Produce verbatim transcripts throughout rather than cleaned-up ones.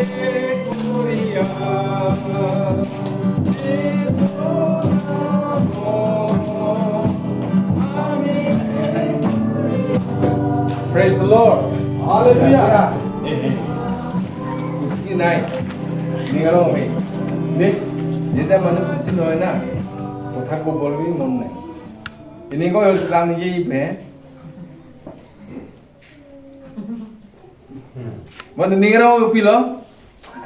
Praise the Lord. Hallelujah. Kusi nai. Ning arong me. Me. Jeda manu kusi noi na. Kotha ko bolbi mon nai. Ini ko yo lang ye pe. Manu ning arong pilo.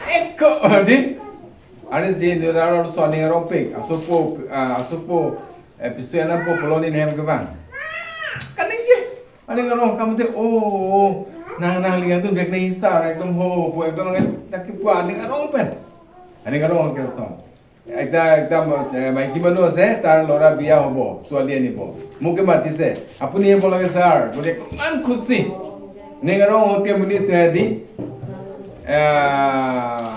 Eko di. Ani si ni arong so ning arong pik. Asopo, ah, asopo episode na po poloni hem kevang. Kaning je. Ani arong kam te, oh, nang nang lian tu bek ni sa, ekdom ho, ho, ekdom nang tak ki pua ning arong pen. Ani arong ke so. Ekta, ekta, eh, maiki manu ase, tar lora biya hobo, suali anibo. Muke matise, "Apuni he bola ke sir?" Bole, "Iman khusi." Ning arong hote muni te di. Eh,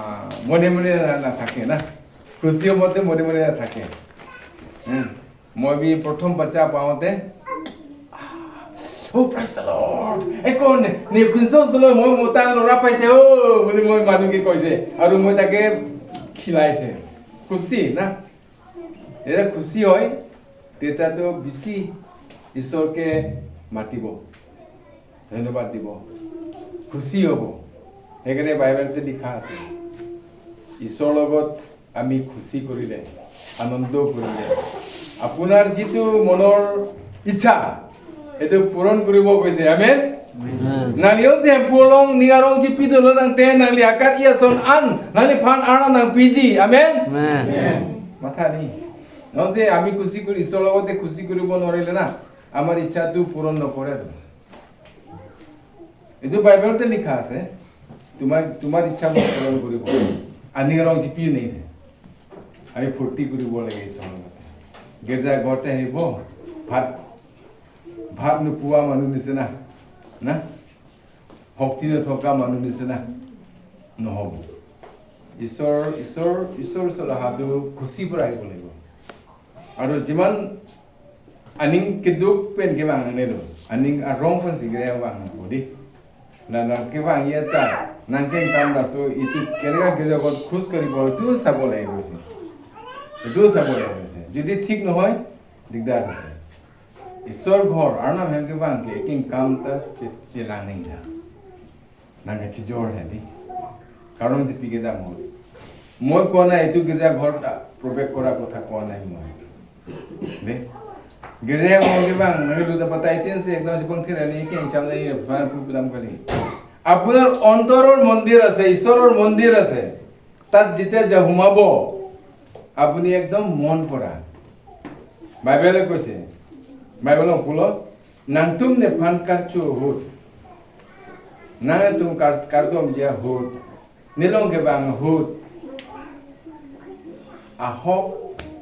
mone mone na, na thake na. Khusi hote mone mone na thake. Hmm. Moi bi prothom bacha paote. Oh, praise the Lord. Ekon ne kunso solo moi mota lora paise, oh, bole moi manu ke koise. Aru moi take khilaise. Khusi na. Jeda khusi hoy, teta to bisi Isor ke matibo. ধন্যবাদ দিব। খুচি হ'ব। সেইকাৰণে বাইবেলতে লিখা আছে, ঈশ্বৰৰ লগত আমি খুচি কৰিলে, আনন্দ কৰিলে, আপোনাৰ যিটো মনৰ ইচ্ছা, এইটো পূৰণ কৰিব কৈছে। Amen? Amen. Nangli ose pulang ning arong chipi dolo nang te nangli akat iya son an, nangliphan Arnam nangpiji. Amen? Amen. Matha ni. Nose ami খুচি কৰি, ঈশ্বৰৰ লগতে খুচি কৰিব নোৱাৰিলে না, আমাৰ ইচ্ছাটো পূৰণ নকৰে। এইটো বাইবেলতে লিখা আছে, তোমাৰ, তোমাৰ ইচ্ছা মই পূৰণ কৰিব। Ani arong chipi nei de. আমি ফূৰ্তি কৰিব লাগে ঈশ্বৰৰ লগতে। গীৰ্জা ঘৰতে আহিব, ভাত, ভাত নোপোৱা মানুহ নিচিনা, না? শক্তি নথকা মানুহ নিচিনা নহ'ব। ঈশ্বৰ, ঈশ্বৰ, ঈশ্বৰৰ ওচৰত অহাটো খুচি পৰা আহিব লাগিব। আৰু যিমান aning keduk pen kevang nangne do. Aning arong pen si kevang nangpo di. Na nang kevang ya ta. Nang ke kam laso itu kere ka kere kot khus kari bol tu sabo lagibo si. Itu sabo lagibo si. Jodi thik nohoy, dikdar hoise. Isor ghor, Arnam hem kevang ke, eking kam ta che-, chelang nang ja. Nang kachijor hai di. Karon te pike dam ho. Moi koa nai itu গীৰ্জা ঘৰ প্ৰৱেশ কৰা কথা koa nai moi. De. গীৰ্জা মই kevang, nang luta patai tin se ekdom chepangthir ani ke cham nai fan pu pulam kali. আপোনাৰ অন্তৰৰ মন্দিৰ আছে, ঈশ্বৰৰ মন্দিৰ আছে। তাত যেতিয়া যা সোমাব, আপুনি একদম মন পৰা। বাইবেলে কৈছে, বাইবেলৰ পুলত, "Nangtum nephan karcho ahut. Nangtum kar-, kardomji ahut. Nelong kevang ahut. Ahok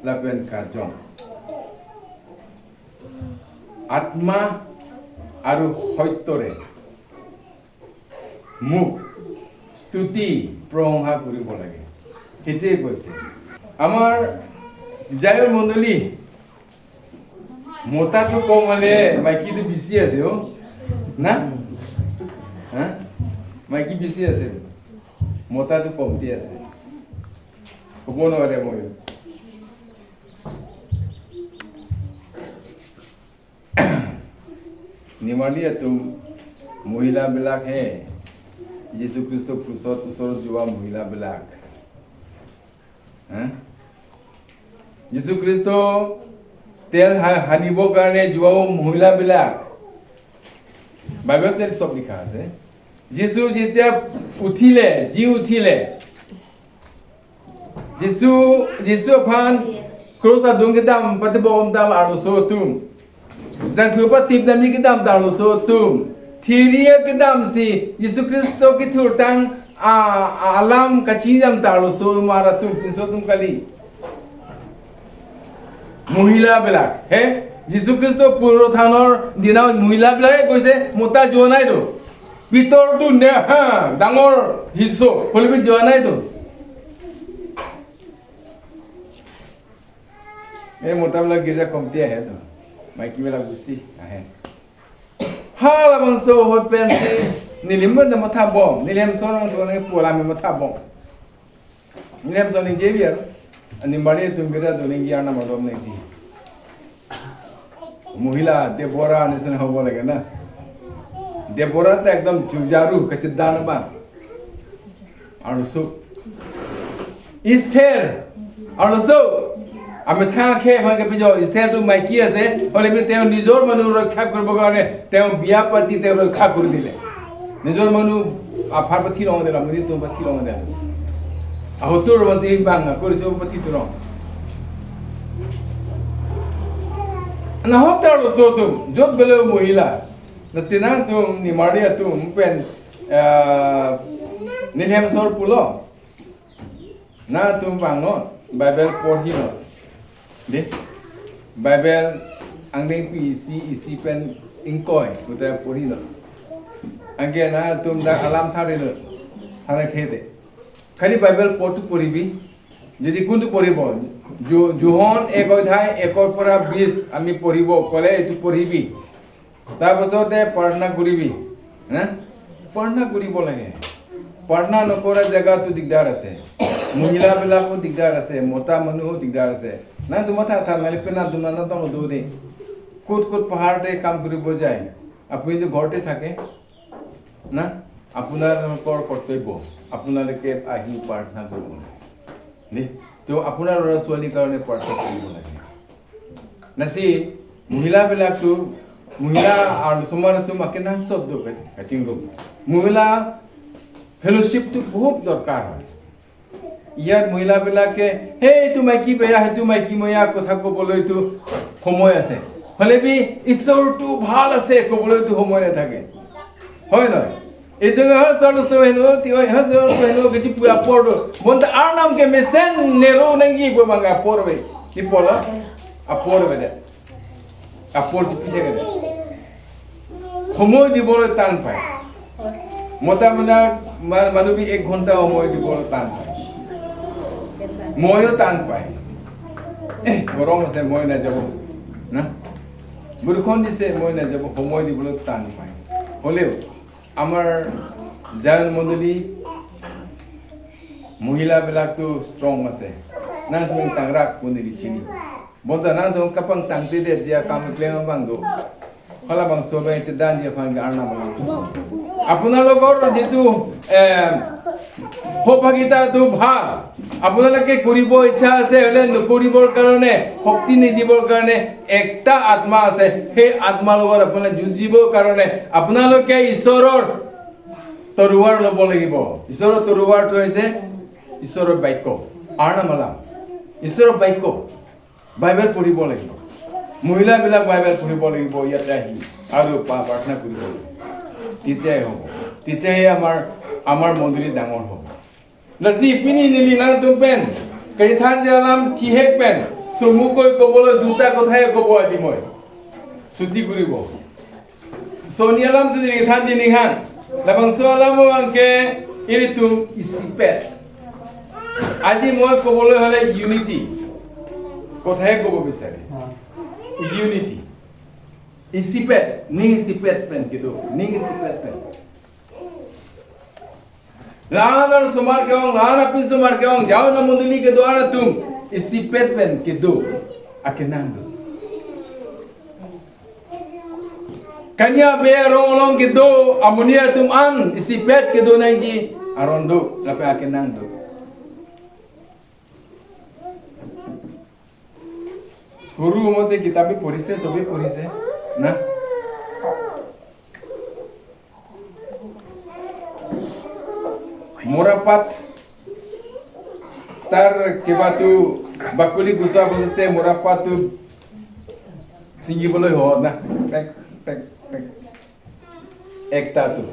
lapen karjong. Atma আৰু সত্যৰে মোক স্তুতি প্ৰশংসা কৰিব লাগে।" সেইটোৱে কৈছে। আমাৰ জায়ৰ মণ্ডলী, মতাটো কম হ'লে মাইকীটো বেছি আছে, অ'। না? হা? মাইকী বেছি আছে। মতাটো কমটি আছে। ক'ব নোৱাৰে মই। নিমালি আতুম মহিলাবিলাকহে, যীচু খ্ৰীষ্টৰ ওচৰত, ওচৰত যোৱা মহিলাবিলাক। হা? যীচু খ্ৰীষ্ট তেল হা-, সানিবৰ কাৰণে যোৱা মহিলাবিলাক। বাইবেলত তেল চব লিখা আছে। যীচু যেতিয়া উঠিলে, জি উঠিলে, Jisu, Jisu aphan krus adung kedam patibom dam arloso atum. Jangthu patip damji kedam ta arloso atum. Thiri kedamsi Jisu Khristo kethurtang a, a, alam kachini dam ta arloso mar atum, pinso atum kali. মহিলাবিলাক, হে? যীচু খ্ৰীষ্ট পুনৰুত্থানৰ দিনা মহিলাবিলাকে কৈছে, "মতা যোৱা নাইতো।" পিতৰটো নে, হা, ডাঙৰ হিংস, হ'লে বি যোৱা নাইতো। এই মতাবিলাক গীৰ্জা কমটি আহেতো, মাইকীবিলাক বেছি আহে। Halabangso ahut pensi Neli ma matha bom, neli hem sorong sorong pu alam matha bom. Neli hem sorong Javier, ani mari tum bira do ninggi arnam adom ninggi. মহিলা দেবরা নিচিনা হ'ব লাগে না। দেবৰা তো একদম যুঁজাৰু, কাচিদান বা। আৰু so, ইষ্টেৰ, আৰু so, আমি থাকে, মই কে পিছ, ইষ্টেৰটো মাইকী আছে, হ'লে বি তেওঁ নিজৰ মানুহ ৰক্ষা কৰিবৰ কাৰণে তেওঁ বিয়া পাতি তেওঁ ৰক্ষা কৰি দিলে। Nijor manu apar pathi rong de, muni tum pathi rong de. Ahotur mati bang, kori so pathi tu rong. Nahok ta arloso atum, jot gale mohila. Lasi nangtum, ni mari atum pen, eh, neli hem sor pulo. Nangtum vangnon, Bible porhinon. De, Bible angdengpi isi, isi pen ingkoi, puta porhinon. Anke nangtum dak alam tharilo, tharai thede. Khali Bible portu poribi, jodi kuntu poribo, Jo-, Johon ek odhyay ekor pora bis ami poribo, kole itu poribi. Tarpasote prarthana kuribi, ha? Prarthana kuribo lage. Prarthana nokora jaga tu digdar ase. Mohila bilako digdar ase, mota manuho digdar ase. Nangtum matha tha, nali pena tum nana tong do de. Kot kot pahar te kam kuribo jai. Apuni tu ghor te thake. Na, আপোনালোকৰ কৰ্তব্য, আপোনালোকে আহি প্ৰাৰ্থনা কৰিব লাগে। নে? তো আপোনাৰ ল'ৰা ছোৱালীৰ কাৰণে প্ৰাৰ্থনা কৰিব লাগে। Lasi, মহিলা বিলাক তো, মহিলা আৰু সমাজ তো মাকে নাং শব্দ কে, কাটিং ৰুম। মহিলা ফেলোশ্বিপ তো বহুত দৰকাৰ হয়। ইয়াত মহিলাবিলাকে, "হেই, এইটো মাইকী বেয়া, সেইটো মাইকী ময়া" কথা ক'বলৈতো সময় আছে। হ'লে বি, "ঈশ্বৰটো ভাল আছে" ক'বলৈতো সময় নাথাকে। হয় নহয়? Ito nga ha salo so heno, ti ha salo so heno, kachi puya pordo. Bonta arnam ke mesen nero nanggi bo manga porve. Di pola? A porve de. Apor si pide kan. সময় দিবলৈ টান পায়। মতা মানে মা-, মানুহ বি এক ঘন্টা সময় দিবলৈ টান পায়। ময়ো টান পায়। এহ, গৰম আছে, মই নাযাব। না? বৰষুণ দিছে, মই নাযাব। সময় দিবলৈ টান পায়। হ'লেও আমাৰ জায়ন মণ্ডলী মহিলাবিলাকতো ষ্ট্ৰং আছে। না, তুমি টাংৰাক কোনে বিচিনি? Bonta nangtum kapangtang tide dia kam klem abang do. Halabangso bang chedan dia aphan arnam abang. আপোনালোকৰ যিটো, এ, সৌভাগিতাটো ভাল। আপোনালোকে কৰিব ইচ্ছা আছে, হ'লে নকৰিবৰ কাৰণে, শক্তি নিদিবৰ কাৰণে একটা আত্মা আছে। সেই আত্মাৰ লগত আপোনালোকে যুঁজিবৰ কাৰণে আপোনালোকে ঈশ্বৰৰ তৰোৱাৰ ল'ব লাগিব। ঈশ্বৰৰ তৰোৱাৰটো হৈছে ঈশ্বৰৰ বাক্য। আৰ নামালা। ঈশ্বৰৰ বাক্য। বাইবেল পঢ়িব লাগিব। মহিলাবিলাক বাইবেল পঢ়িব লাগিব ইয়াতে আহি আৰু পা-, প্ৰাৰ্থনা কৰিব লাগিব। তেতিয়াই হ'ব। তেতিয়াহে আমাৰ, আমাৰ মণ্ডলী ডাঙৰ হ'ব। Lasi pini neli nangtum pen, kaithan jalam thihek pen, sumukoi kobolo juta kothai kobo adi moi. Suti kuribo. Soni alam suni rithan di ninghan. Labangso alam abang ke ilitum isipet. Aji moi kobolo hale unity. Kothai kobo bisari. Unity. Isipet, ning isipet pen gitu. Ning isipet pen. Lan ar sumar ke-ong, lan apin sumar ke-ong, jaun amunduli kedo-an atum, isipet pen kedo, akenang do. Kania be arong along kedo, amuni atum an, isipet kedo nangji, aron do, lapen akenang do. সৰু সময়তে কিতাপ পঢ়িছে, চবেই পঢ়িছে না? মৰাপাত তাৰ কেইবাটো বাকলি গুচোৱা পাছতে মৰাপাতটো ছিঙিবলৈ হয় না? Take, take, take. Ekta tu.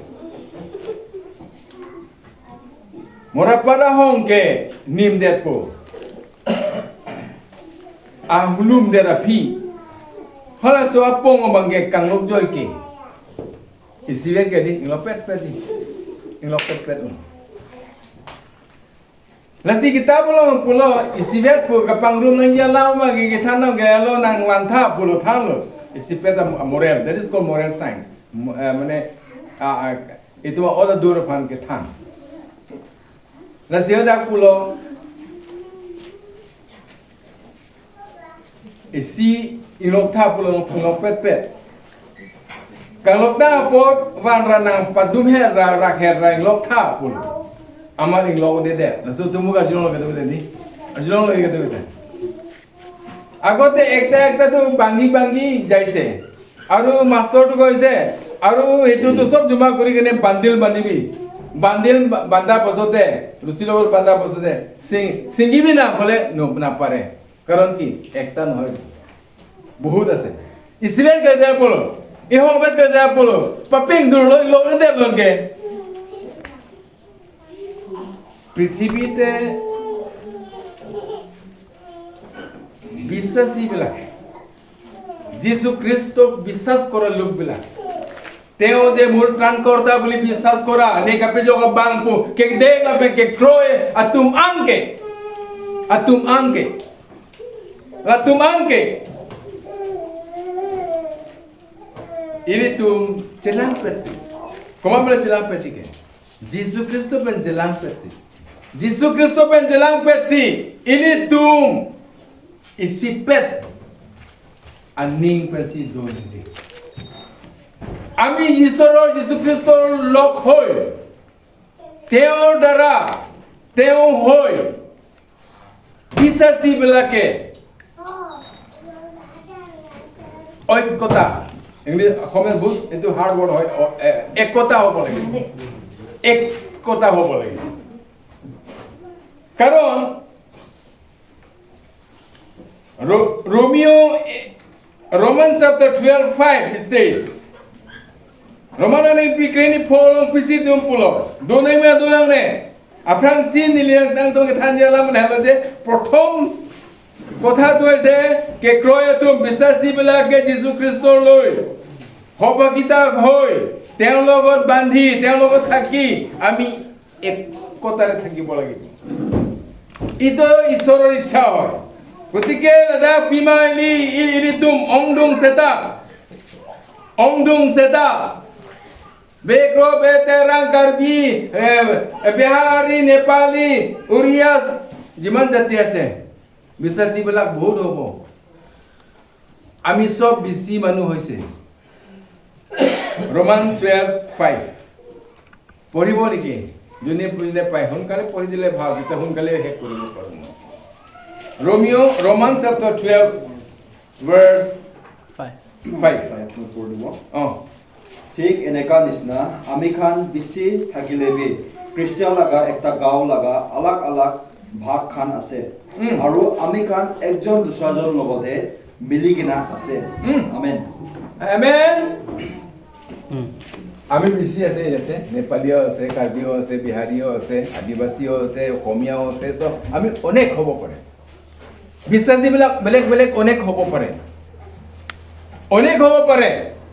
Mora para hong ke nim det po. Ahulum det aphi. Halaso apong abang ke kanglok joi ke. Isi vet ke di, inglok pet pet di. Inglok pet pet un. Lasi kitab pulo, pulo, isivet pu kapangrum nangji alam ma ke kethan nang ke lo nang vantha pulo thanlo. Isipet a, a moral. That is called moral science. Mo-, eh, mane, ah, ah, Itum a-ot adur aphan kethan. Lasi hadak pulo, isi ingloktha pulo, ingloktha petpet. Kangloktha apot van ra nangpadum her ra, rak her ra ingloktha pulo. Amat inglok un'edet. Laso atum karjulong kado ni. Karjulong kado. আগতে একটা একটা তো ভাঙি ভাঙি যাইছে। আৰু মাষ্টৰটো কৈছে, আৰু এইটো তো চব জমা কৰি কেনে বান্দিল বান্ধিবি। বান্দিল বা-, বান্ধাৰ পাছতে, ৰছী লগত বান্ধাৰ পাছতে, চিং-, ছিঙিবি না, বোলে ন-, নাপাৰে। কাৰণ কি? একটা নহয়, বহুত আছে। ইছৰাইল কেতিয়া পলো? ইহমবেত কেতিয়া পলো? পাপিং দূৰ লৈ লগ নিদে লগে। পৃথিৱীতে বিশ্বাসীবিলাক, যীশু খ্ৰীষ্টক বিশ্বাস কৰা লোকবিলাক, তেওঁ যে মোৰ ত্ৰাণকৰ্তা বুলি বিশ্বাস কৰা, ne kapejok abang pu, kedeng ape kekroi atum anke, atum anke, atum anke. Ilitum chelangpetsi. Komat pen chelangpetsi ke? Jisu Khristo pen chelangpetsi. Jisu Khristo pen chelangpetsi. Ilitum isipet aning pensi doji. আমি ঈশ্বৰৰ যীশু খ্ৰীষ্টৰ লগ হৈ, তেওঁৰ দ্বাৰা, তেওঁ হৈ, বিশ্বাসীবিলাকে ঐক্যতা, ইংলিছ, অসমীয়াত বহুত এইটো হাৰ্ড ৱৰ্ড হয়, অ, এ, একতা হ'ব লাগে। একতা হ'ব লাগে। কাৰণ ৰ-, Romeo, Romans chapter twelve five, it says, Roman aningpi kreni pholong pisi dum pulo. Donai ma donang ne. Aphrangsi neli nangtum kethan jala mane halo je, prothom কথা টো হৈছে, কেক্ৰয়াতুম বিশ্বাসীবিলাকে যীশু খ্ৰীষ্টৰ লৈ সহভাগিতা হৈ, তেওঁৰ লগত বান্ধি, তেওঁৰ লগত থাকি আমি একতাৰে থাকিব লাগিব। এইটো ঈশ্বৰৰ ইচ্ছা হয়। গতিকে দাদা, পিমা ইলি, ই-, ilitum ongdung seta, ongdung seta, Bekro, Beterang, Karbi, eh, Bihari, Nepali, Oriya, যিমান জাতি আছে, বিশ্বাসীবিলাক বহুত হ'ব। আমি চব বেছি মানুহ হৈছে। Roman twelve five। পঢ়িব নেকি? যোনে বুজি নাপায়, সোনকালে পঢ়ি দিলে ভাল, তেতিয়া সোনকালে শেষ কৰিব পাৰিম। Romeo, Roman chapter twelve, verse five. Five মই পঢ়ি দিব। অ। ঠিক এনেকা নিচিনা আমি খান বেছি থাকিলে বি খ্ৰীষ্টিয়ান লগা একটা গাঁও লগা আলাগ আলাগ ভাগ খান আছে। উম। আৰু আমি খান একজন দুসৰাজন লগতে মিলি কিনা আছে। উম। আমেন। আমেন। আমি বেছি আছে ইয়াতে, নেপালীও আছে, কাৰ্বিও আছে, বিহাৰীও আছে, আদিবাসীও আছে, অসমীয়াও আছে, চব আমি অনেক হ'ব পাৰে। বিশ্বাসীবিলাক বেলেগ বেলেগ অনেক হ'ব পাৰে। অনেক হ'ব পাৰে।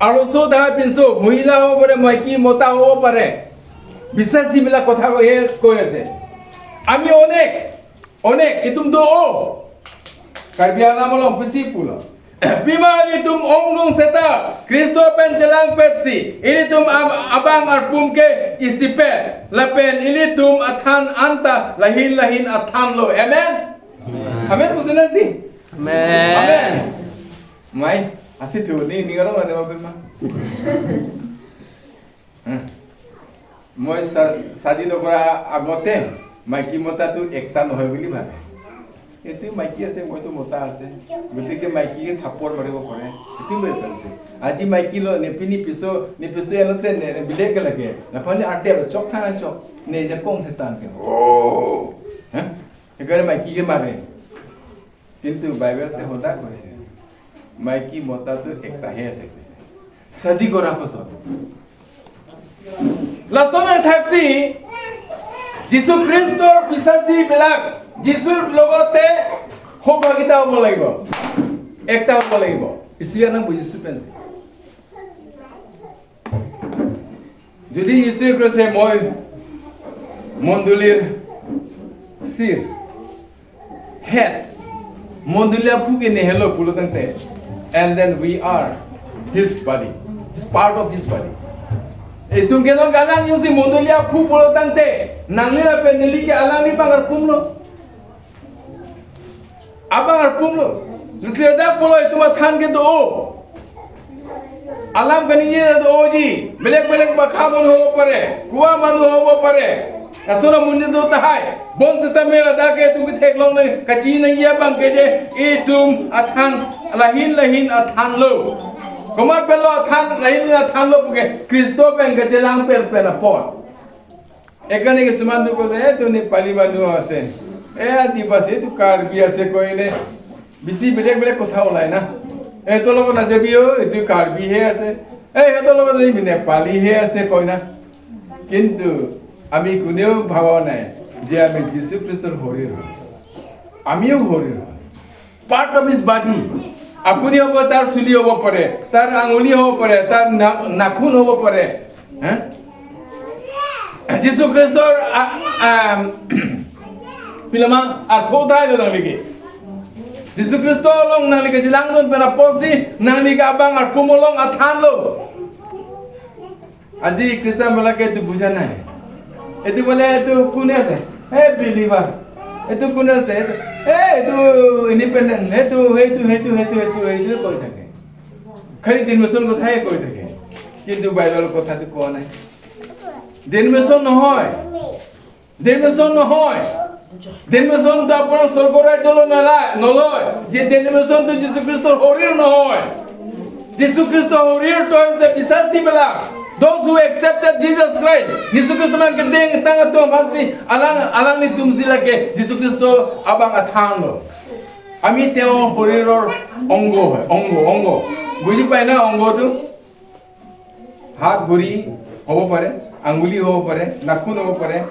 আলচো দা পিনচো, মহিলা হ'ব পাৰে, মাইকী মতা হ'ব পাৰে। বিশ্বাসীবিলাক কথা কৈ, কৈ আছে। আমি অনেক, অনেক, itum do-o. Karbi Anglong along pisi pulo. Pima ilitum ongdung seta, Khristo pen chelangpetsi, ilitum ab-, abang arpum ke isipet, lapen ilitum athan anta lahin lahin athanlo. Amen? Amen. Amen pusi nanti? Amen. Amen. Mai, asi thu ni, ni karong ada apa ma? মই চা-, শাদী নকৰা আগতে মাইকী মতাটো একটা নহয় বুলি ভাবে। এইটো মাইকী আছে, মইতো মতা আছে, গতিকে মাইকীয়ে থাপৰ মাৰিব পাৰে, এইটো বেয়া পাইছে। আজি মাইকী ল-, নিপিনি পিছো, নিপিছো এনতে নে, নে বিলেকে লাগে। নাপানি আটে আৰু চক থানা চক, নে যে কম থেতান কে। অ'। হা? সেইকাৰণে মাইকীকে মাৰে। কিন্তু বাইবেলতে সদা কৈছে, মাইকী মতাটো একটাহে আছে কৈছে। শাদী কৰা পাছত। লাচনে থাকছি, যীশু খ্ৰীষ্টৰ বিশ্বাসীবিলাক যীশুৰ লগতে সহভাগিতা হ'ব লাগিব, একটা হ'ব লাগিব। ইছুৱে না বুজিছো পেঞ্চি। যদি যীশুৱে কৈছে, "মই মণ্ডলীৰ চিৰ, head, মণ্ডলী aphu ke nehelo," pulo tangte, and then we are his body, he's part of his body. Itum ke non kalang jongsi mondoli aphu pulo tangte, nangli lapen neli ke alangli abang arpum lo. Abang arpum lo. Nutri dak pulo itum athan ke do-o. Alam kaningje do-oji. Belek belek bakha manu hobo pare. Kowa manu hobo pare. Lason amonit do tahai. Bonseta mera dak ke itum ketheklong nang kachiningje abang ke je itum athan lahin lahin athan lo. Komat pen lo athan lahin lahin athan lo puke Khristo pen kachelang per pen apot. Ekane ke suman tu kose, eh, tu Nepali manu ase. Eh, Adivasi, tu Karbi ase koi ne. Bisi belek belek kotha ulai na. Eh, to logot najabi o, eh, tu Karbi he ase. Eh, to logot najabi Nepali he ase koi na. Kintu, ami kuneo bhaba nai, je ami Jisu Khristor horir. Amiyo horir. Part of his body. Apuni hobo, tar suli hobo pare, tar anguli hobo pare, tar na-, nakhun hobo pare. Hah? Jisu Khristor, a, a, pilama artho thai lo nangli ke. Jisu Khristo along nangli kachelangdun pen apotsi nangli ke abang arpum along athan lo. Aji Christian bola ke itum buja nai. Itum bole itum kun ase. He believer. Itum kun ase. He itum independent. He itum, he itum, he itum, he itum, he itum, he itum koi thake. Khali denomination kotha he koi thake. Kintu Bible kotha tu ko nai. Denomination nohoi. Denomination nohoi. Denomination ta apor sorgo rajyolo nala, noloi. Je denomination tu Jisu Khristo horir nohoi. Jisu Khristo horir to the bisasi bela. Those who accepted Jesus Christ. Jisu Khristo nangkedeng tang atum aphansi alang, alanglitum si lake Jisu Khristo abang athan lo. Ami te-o horiror ongo, ongo, ongo. Buji pai na ongo tu? Hat buri hobo pare, anguli hobo pare, nakhun hobo pare,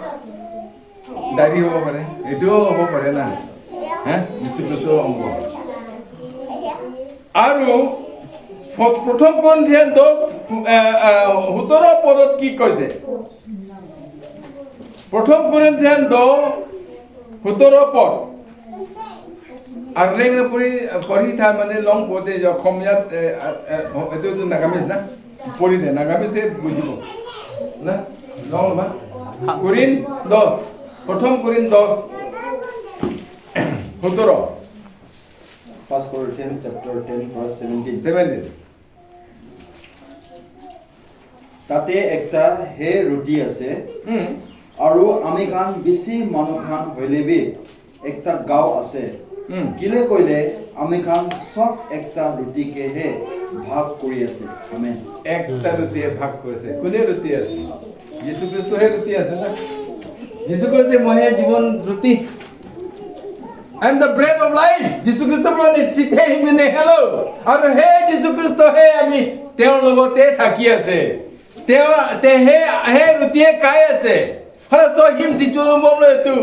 dari hobo pare, itum hobo pare na. Hah? Jisu Khristo ongo. Aru ফ-, প্ৰথম কৰিন্থিয়ান দহ, এ, এ, সোতৰ পদত কি কৈছে? প্ৰথম কৰিন্থিয়ান দহ, সোতৰ পদ। Arleng puri, puri tha mane long pode jo khomyat, eh, eh, eh, itu, itu Nagamese na? Puri de, Nagamese se bujibo. Na? Long ma? Korin দহ. প্ৰথম কৰিন্থিয়ান দহ, সোতৰ। First Corinthians chapter ten, verse seventeen. Seventeen. তাতে একটা হে ৰুটি আছে। উম। আৰু আমি খান বেছি মানুহ খান হইলে বি একটা গাঁও আছে। উম। কিলে কইলে আমি খান সব একটা ৰুটিকে হে ভাগ কৰি আছে। আমেন। একটা ৰুটিয়ে ভাগ কৰিছে। কোনে ৰুটি আছে? যীশু খ্ৰীষ্টহে ৰুটি আছে না? যীশু কৈছে, "মইহে জীৱন ৰুটি।" I am the bread of life. যীশু খ্ৰীষ্ট বুলে, "নিশ্চিতহে হিমিনে হেলো।" আৰু সেই যীশু খ্ৰীষ্ট হে আমি তেওঁৰ লগতে থাকি আছে। তেওঁ, তে হে, হে ৰুটিয়ে খাই আছে। হলে চ হিম চি চুলুম বম লো এটু।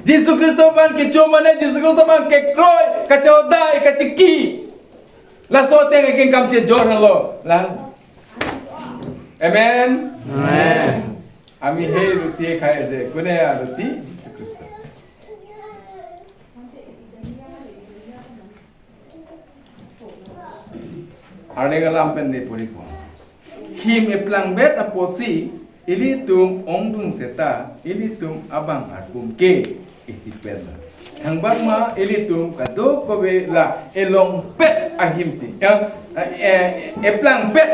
যীশু খ্ৰীষ্ট pan kecho mane, যীশু Christ pan kekroi, kachau dai, kachiki. Laso ateng ke kam che jor halo. La. Amen. Amen. Ami he ৰুটি খাই আছে। কোনে হে ৰুটি? যীশু Christ. Arleng alam pen ne puri po. Him eplang bet apotsi ilitum ongdung seta ilitum abang arpum ke isi pen. Thangbak ma ilitum kadokave la elong bet ahim si. Ya, eh, eplang bet,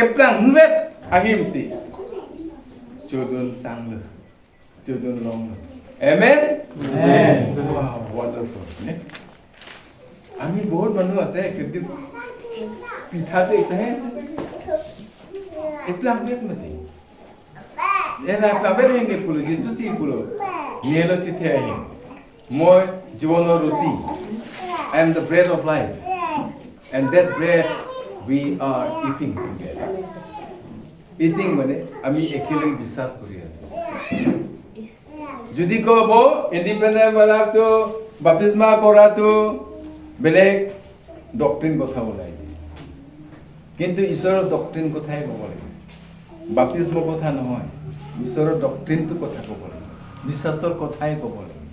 eplang bet ahim si. Chodun tanglo. Chodun longlo. Amen? Amen. Wow, wonderful. Ne? Ami bahut manu ase, কিন্তু পিঠা তো একটা হে আছে। Eplang bet mati. Ela eplang bet henge pulo, Jisu si pulo. Nelo chithe ahin. Moi jiwonor ruti. I am the bread of life. And that bread we are eating together. Eating mane ami ekelong biswas kori ase. Jodi kobo independent wala to baptisma kora to belek doctrine kotha ulai. কিন্তু ঈশ্বৰৰ doctrine kothai kobo lage. Baptismo kotha nohoi. ঈশ্বৰৰ doctrine to kotha kobo lage. Biswasor kothai kobo lage.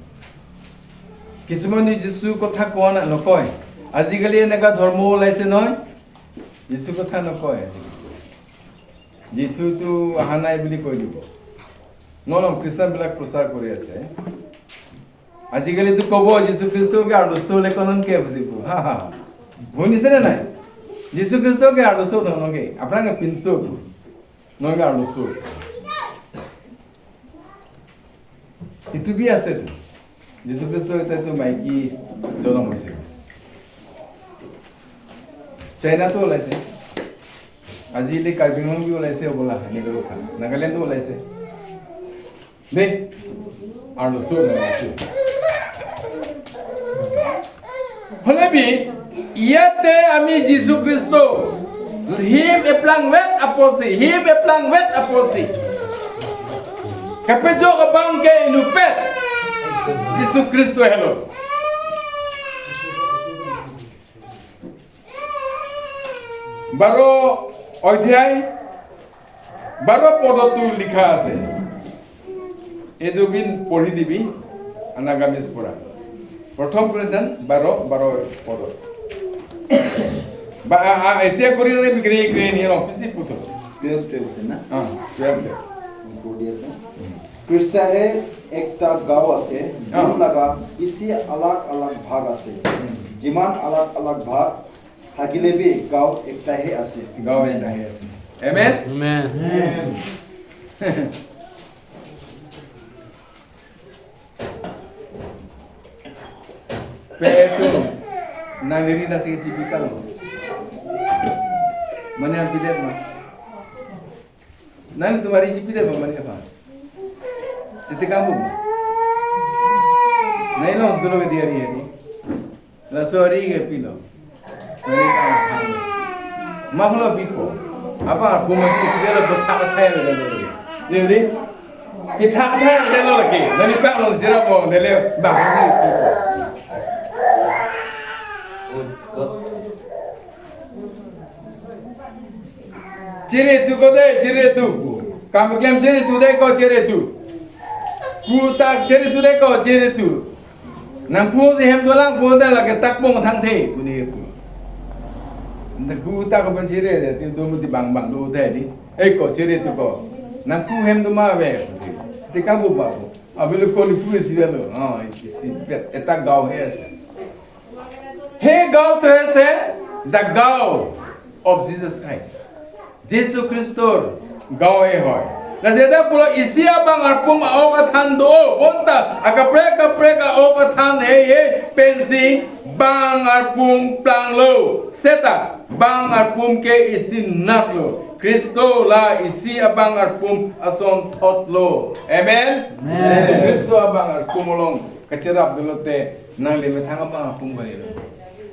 Kisumane Jisu kotha kowa na nokoi. আজিকালি এনেকা ধৰ্ম ওলাইছে নহয়, Jisu kotha nokoi আজিকালি. Jisu tu ahanai bili koi dibo. Non non Christian bilak prosar kori ase. Ajikali tu kobo Jisu Kristo ke arloso le konon ke busi pu. Ha ha. Huni sene nai. Jisu Kristo ke arloso dhono ke. Aphrang ke pinso pu. Non ke arloso. Itu bi ase tu. Jisu Kristo itu tu maiki jonom hoise. China tu olaise. Aji le Karbi Anglong bi olaise bola, Negro khan. Nagaland tu olaise. De, arloso, arloso. Hole bi, iyate ami Jisu Kristo, him eplangvet apotsi, him eplangvet apotsi. Kapejok abang ke inutvet, Jisu Kristo helo. বারো অধ্যায় বারো পদত লিখা আছে। এইটো বিন পঢ়ি দিবি, আনাগামিজ পৰা। প্ৰথম কৰিন্থিয়ান বাৰ, বাৰ পদ। বা, আ, আ, এছিয়া কৰি নে বিক্ৰী, বিক্ৰী নিয়ে ন, পিছি পুথো। টুৱেলভ, টুৱেলভ আছে না? অ, টুৱেলভ, টুৱেলভ। পঢ়ি আছে। খ্রিস্টাহে একটা গাঁও আছে, হ্যাঁ। দুটা লাগা বেশি আলাদা আলাদা ভাগ আছে। হুম। যিমান আলাদা আলাদা ভাগ থাকিলে বি গাঁও একটাহে আছে। গাঁও একটাহে আছে। Amen? Amen. Amen. Pe tu, nang diri nasi chipi kalo. Mane ang pidet ma. Nang tumari chipi de ba mane apa? Titi kamu. Nai lo dulu ke diari hari. Laso ari ke pilo. Nani ka. Mahlo bipo. Apa aku masih sudah lo betak betak ya dulu. Jadi kita betak ya dulu lagi. Nani pa lo sira po dele ba. Chere tu ko de, chere tu. Kam klem chere tu de ko chere tu. Ku tak chere tu de ko chere tu. Nang pu si hem dolang pu de lake tak pong thang the pu ni pu. Nda ku tak ko chere de ti do mu ti bang bang do the di. Ei ko chere tu ko. Nang pu hem do ma ve. Ti ka bu ba bu. Abilu ko ni pu si ve lo. Ah, isi pet. Eta gaon he. He gaon to he se, the gaon of Jesus Christ. Jisu Kristor gaon he hoi. Na jeda pulo isi abang arpum a-ok athan do, bonta, akaprek kaprek a-ok athan he he, pensi, bang arpum planglo, seta, bang arpum ke isi natlo, Kristo la isi abang arpum ason thotlo. Amen? Amen. Jisu Kristo abang arpum along kacherap dolo te, nangli methang abang arpum kali lo.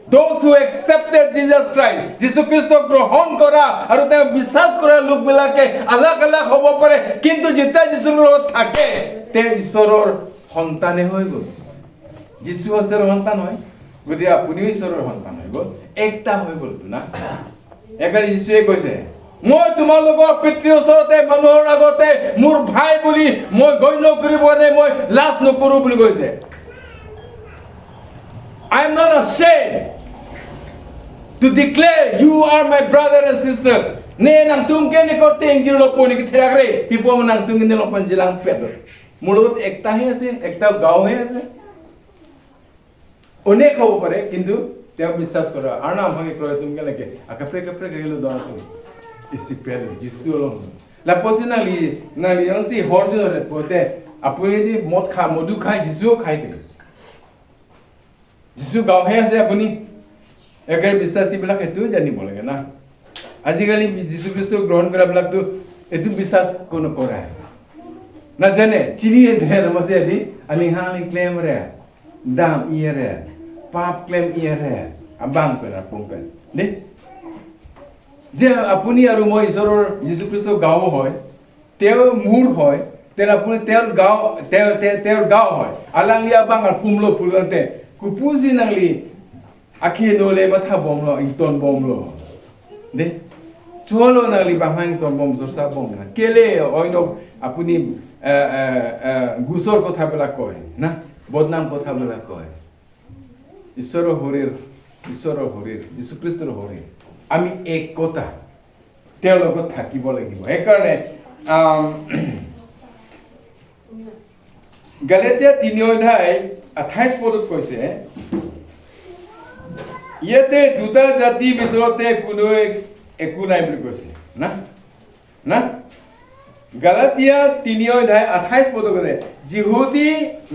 Those who accepted Jesus Christ, Jisu Kristo গ্রহণ কৰা আৰু তেওঁ বিশ্বাস কৰা লোকবিলাকে আলাদা আলাদা হ'ব পাৰে, কিন্তু যেতিয়া যীশুৰ লগত থাকে, তেওঁ ঈশ্বৰৰ সন্তানে হৈ গ'ল। যীশু ঈশ্বৰৰ সন্তান হয়, গতিকে আপুনিও ঈশ্বৰৰ সন্তান হৈ গ'ল, একটা হৈ গ'ল তো না। এবাৰ যীশুৱে কৈছে, "মই তোমালোকৰ পিতৃ ওচৰতে, মানুহৰ আগতে মোৰ ভাই বুলি মই গণ্য কৰিব নে মই লাজ নকৰো" বুলি কৈছে। "I am not ashamed to declare you are my brother and sister." Ne nangtum ke ne korte ingjir lo poni ke therak re, pipo nangtum ke ne lo panjilang pet. Mulot ekta he ase, ekta গাঁও he ase. অনেক হ'ব পাৰে, কিন্তু তেওঁ বিশ্বাস কৰা। আৰু না আমাকে ক্ৰয় তুমি কেনেকে? আকাপ্ৰে কাপ্ৰে গেলো দৰা তুমি। ইসি পেল, যিশু অলম। লাপচি নালি, নালি অংসি হৰ জোৰে পোতে, আপুনি যদি মদ খা, মধু খাই, যিশুও খাই দে। যিশু গাঁও হে আছে আপুনি। একে বিশ্বাসীবিলাক এইটো জানিব লাগে না। আজিকালি যীশু খ্ৰীষ্ট গ্ৰহণ কৰাবিলাকতো এইটো বিশ্বাস কোনো কৰা নাই। নাজানে, চিনি নেদেহে, নমস্তে আজি, আমি হানি ক্লেম ৰে। Dam iyere, pap klem iyere, abang pen arpum pen. Ne? যে আপুনি আৰু মই ঈশ্বৰৰ যীশু খ্ৰীষ্টৰ গাঁও হয়, তেওঁ মোৰ হয়, তেনে আপুনি তেওঁৰ গাঁও, তেওঁ, তেওঁ, তেওঁৰ গাঁও হয়। Alangli abang arpum lo pulante, kupusi nangli, akhi nole matha bomlo, ington bomlo. De? Cholo nangli banghang ington bom, sorsa bom na. Kele, oinok, আপুনি, এ, এ, এ, গোচৰ কথাবিলাক কয়, না? বদনাম কথাবিলাক কয়। ঈশ্বৰৰ শৰীৰ, ঈশ্বৰৰ শৰীৰ, যীশু খ্ৰীষ্টৰ শৰীৰ। আমি একতা। তেওঁলোকক থাকিব লাগিব। সেইকাৰণে, আম, গালাতিয়া তিনি অধ্যায় আঠাইছ পদত কৈছে, ইয়াতে দুটা জাতি ভিতৰতে কোনো এক-, একো নাই বুলি কৈছে। না? না? গালাতিয়া তিনি অধ্যায় আঠাইছ পদত কৈছে, যিহুদী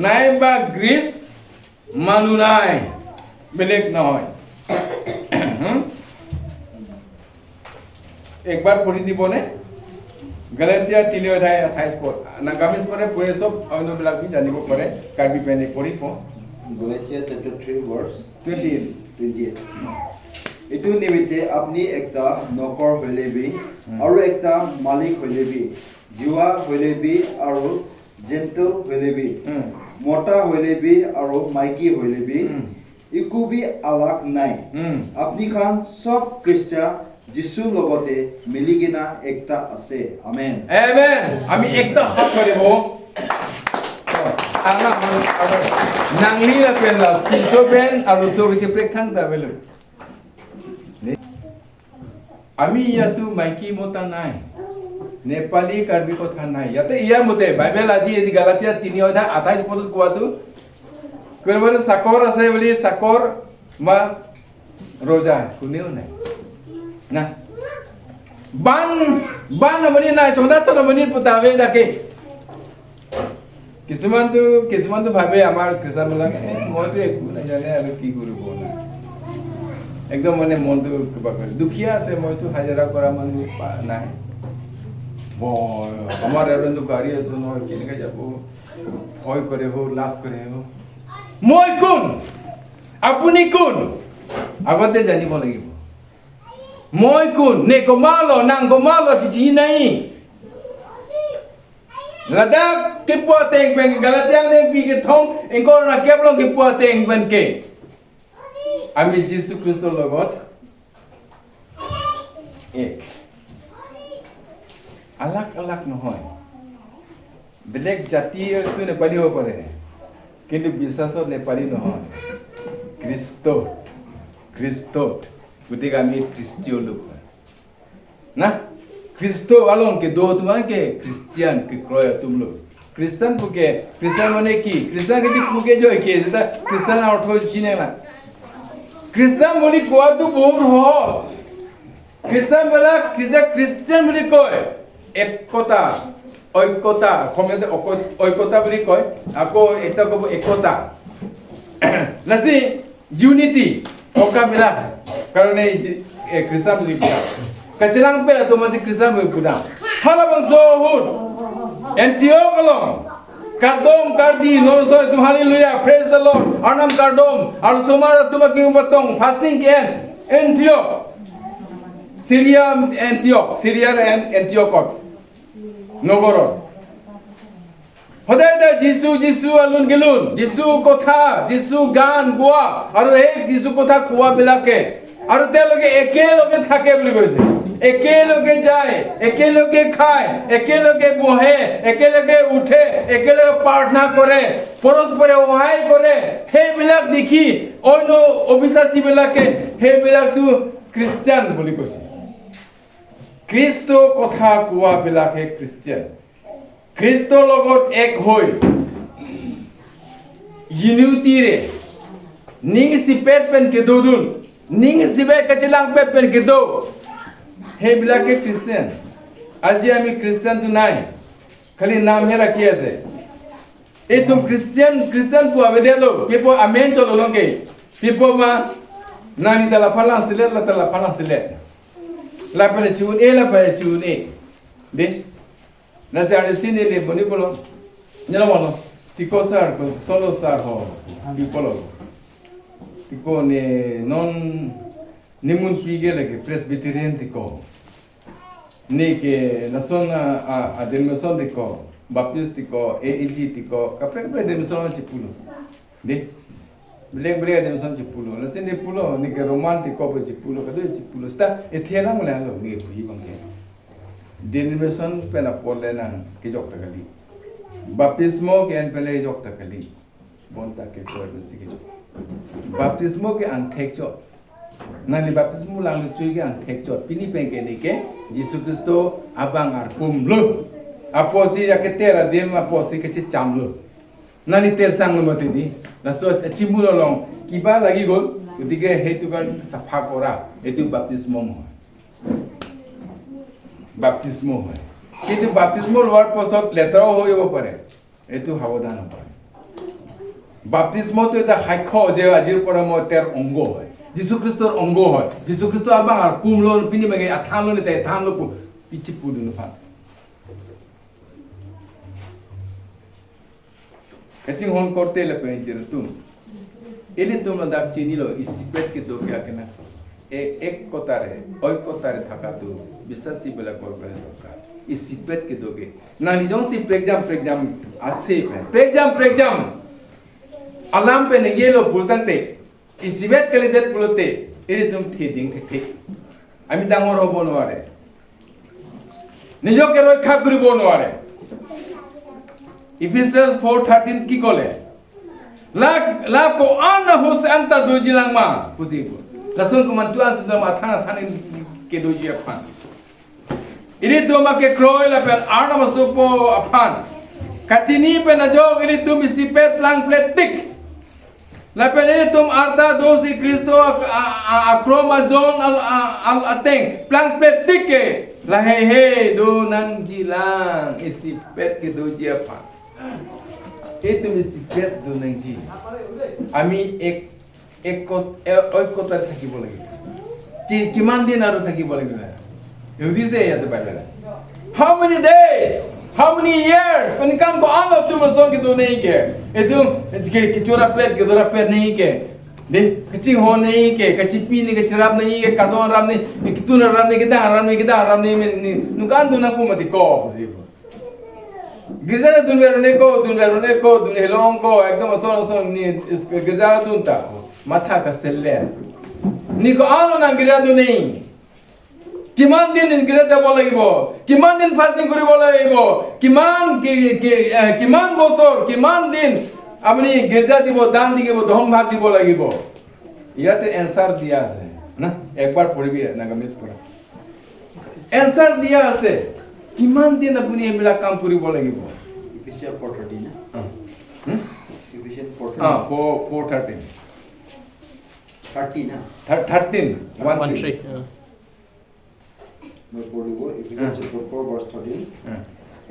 নাই বা গ্ৰীচ মানুহ নাই, বেলেগ নহয়। হুম? একবাৰ পঢ়ি দিবনে? গালাতিয়া তিনি অধ্যায় আঠাইছ পদ। নাগামিজ পৰে, পৰে চব অন্যবিলাক বি জানিব পাৰে। কাৰ্বি পেনে পঢ়িব। Galatians chapter three verse twenty eight. Twenty eight. এইটো নিমিত্তে আপুনি একটা নকৰ হ'লে বি, উম। আৰু একটা মালিক হ'লে বি, জিউৱা হ'লে বি আৰু জেণ্টিল হ'লে বি, উম। মতা হ'লে বি আৰু মাইকী হ'লে বি, উম। একো বি আলাগ নাই। উম। আপুনি খান চব খ্ৰীষ্ট যীশুৰ লগতে মিলি কিনা একটা আছে। আমেন। Amen. আমি একটা হাত মাৰিব। আনা, আনা, আনা। Nangli lapen la pinso pen arloso kacheprek thangta avelo. আমি ইয়াতো মাইকী মতা নাই, নেপালী কাৰ্বি কথা নাই। ইয়াতে ইয়াৰ মতে বাইবেল আজি এই গালাতিয়া তিনি অধ্যায় আঠাইছ পদত কোৱাটো, কোনোবাটো চাকৰ আছে বুলি চাকৰ বা ৰজা কোনেও নাই। না। বান, বান আমনি নাই, চন্দা চন্দা আমনি পুতাবে তাকে। কিছুমানতো, কিছুমানতো ভাবে আমাৰ খ্ৰীষ্টানবিলাক, "এ, মইতো একো নাজানে আৰু কি কৰিব না।" একদম মানে মনটো কিবা কৰে। দুখীয়া আছে, মইতো হাজিৰা কৰা মানুহ পা-, নাই। ব-, আমাৰ এৰেতো গাড়ী আছে নহয়, কেনেকে যাব? ভয় কৰে হ, লাজ কৰে হ। মই কোন? আপুনি কোন? আগতে জানিব লাগিব। মই কোন? Ne komatlo, nang komatlo, chichi nai. Ladak kepu ateng pen, Galatia nengpi kethom, ingkoi ra kep along kepu ateng pen ke, আমি যীশু খ্ৰীষ্টৰ লগত এক। আলাগ আলাগ নহয়। বেলেগ জাতিটো নেপালী হ'ব পাৰে, কিন্তু বিশ্বাসত নেপালী নহয়। খ্ৰীষ্ট, খ্ৰীষ্টত। গতিকে আমি খ্ৰীষ্টীয় লোক হয়। না? Christ along kedo atum ke Christian kekroi atum lo. খ্ৰীষ্টান puke, খ্ৰীষ্টান মানে কি? খ্ৰীষ্টান ke puke jo ke, jeta খ্ৰীষ্টান অৰ্থ চিনে না। খ্ৰীষ্টান বুলি কোৱাটো বহুত সহজ। খ্ৰীষ্টান বিলাক, খ্ৰীষ্ট-, খ্ৰীষ্টান বুলি কয় একতা, ঐক্যতা, অসমীয়াতে অক-, ঐক্যতা বুলি কয়, আকৌ এটা ক'ব একতা। Lasi unity, okabila, karone, eh, Christian unity. Kachelangpe atum si Christian unity puda. Halabangso ahut, Antioch along kardom kardi, non so atum hallelujah, praise the Lord, Arnam kardom, arlosomar atum aking patong, fasting ke-en, Antioch, Syria Antioch, Syria and Antioch nogorot. সদায় সদায় যীশু, যীশু alun kelun, যীশু কথা, যীশু গান গোৱা, আৰু এই যীশু কথা কোৱা বিলাকে, আৰু তেওঁলোকে একেলগে থাকে বুলি কৈছে। একেলগে যায়, একেলগে খায়, একেলগে বহে, একেলগে উঠে, একেলগে প্ৰাৰ্থনা কৰে, পৰস্পৰে সহায় কৰে। সেইবিলাক দেখি অন্য অবিশ্বাসী বিলাকে সেইবিলাকতো খ্ৰীষ্টিয়ান বুলি কৈছে। খ্ৰীষ্ট কথা কোৱা বিলাকে খ্ৰীষ্টিয়ান। খ্ৰীষ্টৰ লগত এক হৈ, unity-re, ning isipet pen kedodun, ning isibai kachelangpet pen kedo, সেইবিলাকে খ্ৰীষ্টিয়ান। আজি আমি খ্ৰীষ্টিয়ানটো নাই, খালি নামহে ৰাখি আছে। Itum Christian, Christian pu avedetlo, pipo amen chololongke, pipo ma, nani ta laphan lang selet, la ta laphan lang selet. Laphan chun e, laphan chun e. De? Lasi arnisi neli boni pulo. Nelo mono. Tiko sar, ko solo sar ho. Tiko lo. Tiko ne non nimun pige lagi Presbyterian tiko. Ne ke lason a, a, a denomination tiko, Baptist tiko, A A G tiko, kaprek kaprek denomination chipulo. De? Belek belek denomination chipulo. Lasi ne pulo, ne ke Roman tiko pu chipulo, kado chipulo. Seta ethe lang mula lo, ne puji bangke. Denomination pen apor le nang kejok ta kali. Baptismo ke-en pen le kejok ta kali. Bonta ke koi pen si kejok. Baptismo ke angthek chot. Nangli baptismo langlo chui ke angthek chot. Pini pen ke neke Jisu Khristo abang arpumlo. Apotsi aketer adim apotsi kachechamlo. Nangli tersanglo mati di. Laso achimu along kiba lagi gol. Gotike সেইটো কাৰণে চাফা কৰা. এইটো বাপ্তিস্ম নহয়। বাপ্তিস্ম হয়। কিন্তু বাপ্তিস্ম লোৱাৰ পাছত লেতেৰাও হৈ যাব পাৰে। এইটো সাৱধান হ'ব। বাপ্তিস্মটো এটা সাক্ষ্য যে আজিৰ পৰা মই তেওঁৰ অংগ হয়, যীচু খ্ৰীষ্টৰ অংগ হয়। যীচু Christ abang arpumlo, pini menge athanlo ne te athanlo pu pichi pu dun phan. Kachinghon korte lapen ilitum, ilitum ladak chinilo, isipet kedo ke akenangsot. এ এক কথাৰে, ঐক্যতাৰে থকাটো বিশ্বাসীবিলাকৰ কাৰণে দৰকাৰ। Isipet kedo ke. Nangli jongsi prekjam prekjam ase pen, prekjam prekjam alam pen ningelo pulotangte, isipet kalidet pulote, ilitum theding thekthek. আমি ডাঙৰ হ'ব নোৱাৰে। নিজকে ৰক্ষা কৰিব নোৱাৰে। Ephesians four thirteen কি ক'লে? La, la ko-an ahut si anta dojilang ma pusi pu. Lason komantu an si dam athan athan kedoji aphan. Ilitum akekroi lapen Arnam asopo aphan kachini pen ajok ilitum isipet plangpletik. Lapen ilitum arta dosi Khristo ak-, a-, a-, akrom ajon al, a-, al ateng plangpletik ke lahei hei do nangjilang, isipet kedoji aphan. Ilitum isipet do nangji. আমি এক, এক, এ-, ঐক্যতাত থাকিব লাগিব। কি, কিমান দিন আৰু থাকিব লাগিব? ইহুদি যে ইয়াতে Bible. How many days? How many years? Peningkan ko-an lo tum lason kedo neke. Ilitum ke, kechorap plet, kedorap plet neke. De, kachinghon neke, kachipi ne, kachirap neke, kadon rap ne, ketun rap ne, kedang rap ne, kedang rap ne, ne, ne, ningkan do nangpu mati ko, pusi pu. Girja dunver neko, dunver neko, dun helong ko, ekdom ason ason ne, is, girja dunta. Matha kaselle. Ne ko-an lo nang girja dun ne. কিমান দিন গিৰ্জাত যাব লাগিব? কিমান দিন ফাষ্টিং কৰিব লাগিব? কিমান কি, কি, এ, কিমান বছৰ, কিমান দিন আপুনি গিৰ্জা দিব, দান দিব, দশম ভাগ দিব লাগিব? ইয়াতে এনচাৰ দিয়া আছে না? একবাৰ পঢ়িবি নাগামিজ পৰা। এনচাৰ দিয়া আছে। কিমান দিন আপুনি এইবিলাক কাম কৰিব লাগিব? Ephesians four thirteen না? অ। হুম? Ephesians four thirteen। অ, four, four thirteen। Thirteen না? Thir-, thirteen, one One three। Three, অ। মই পঢ়িব, Ephesians হা। Chapter four, verse thirteen। হা।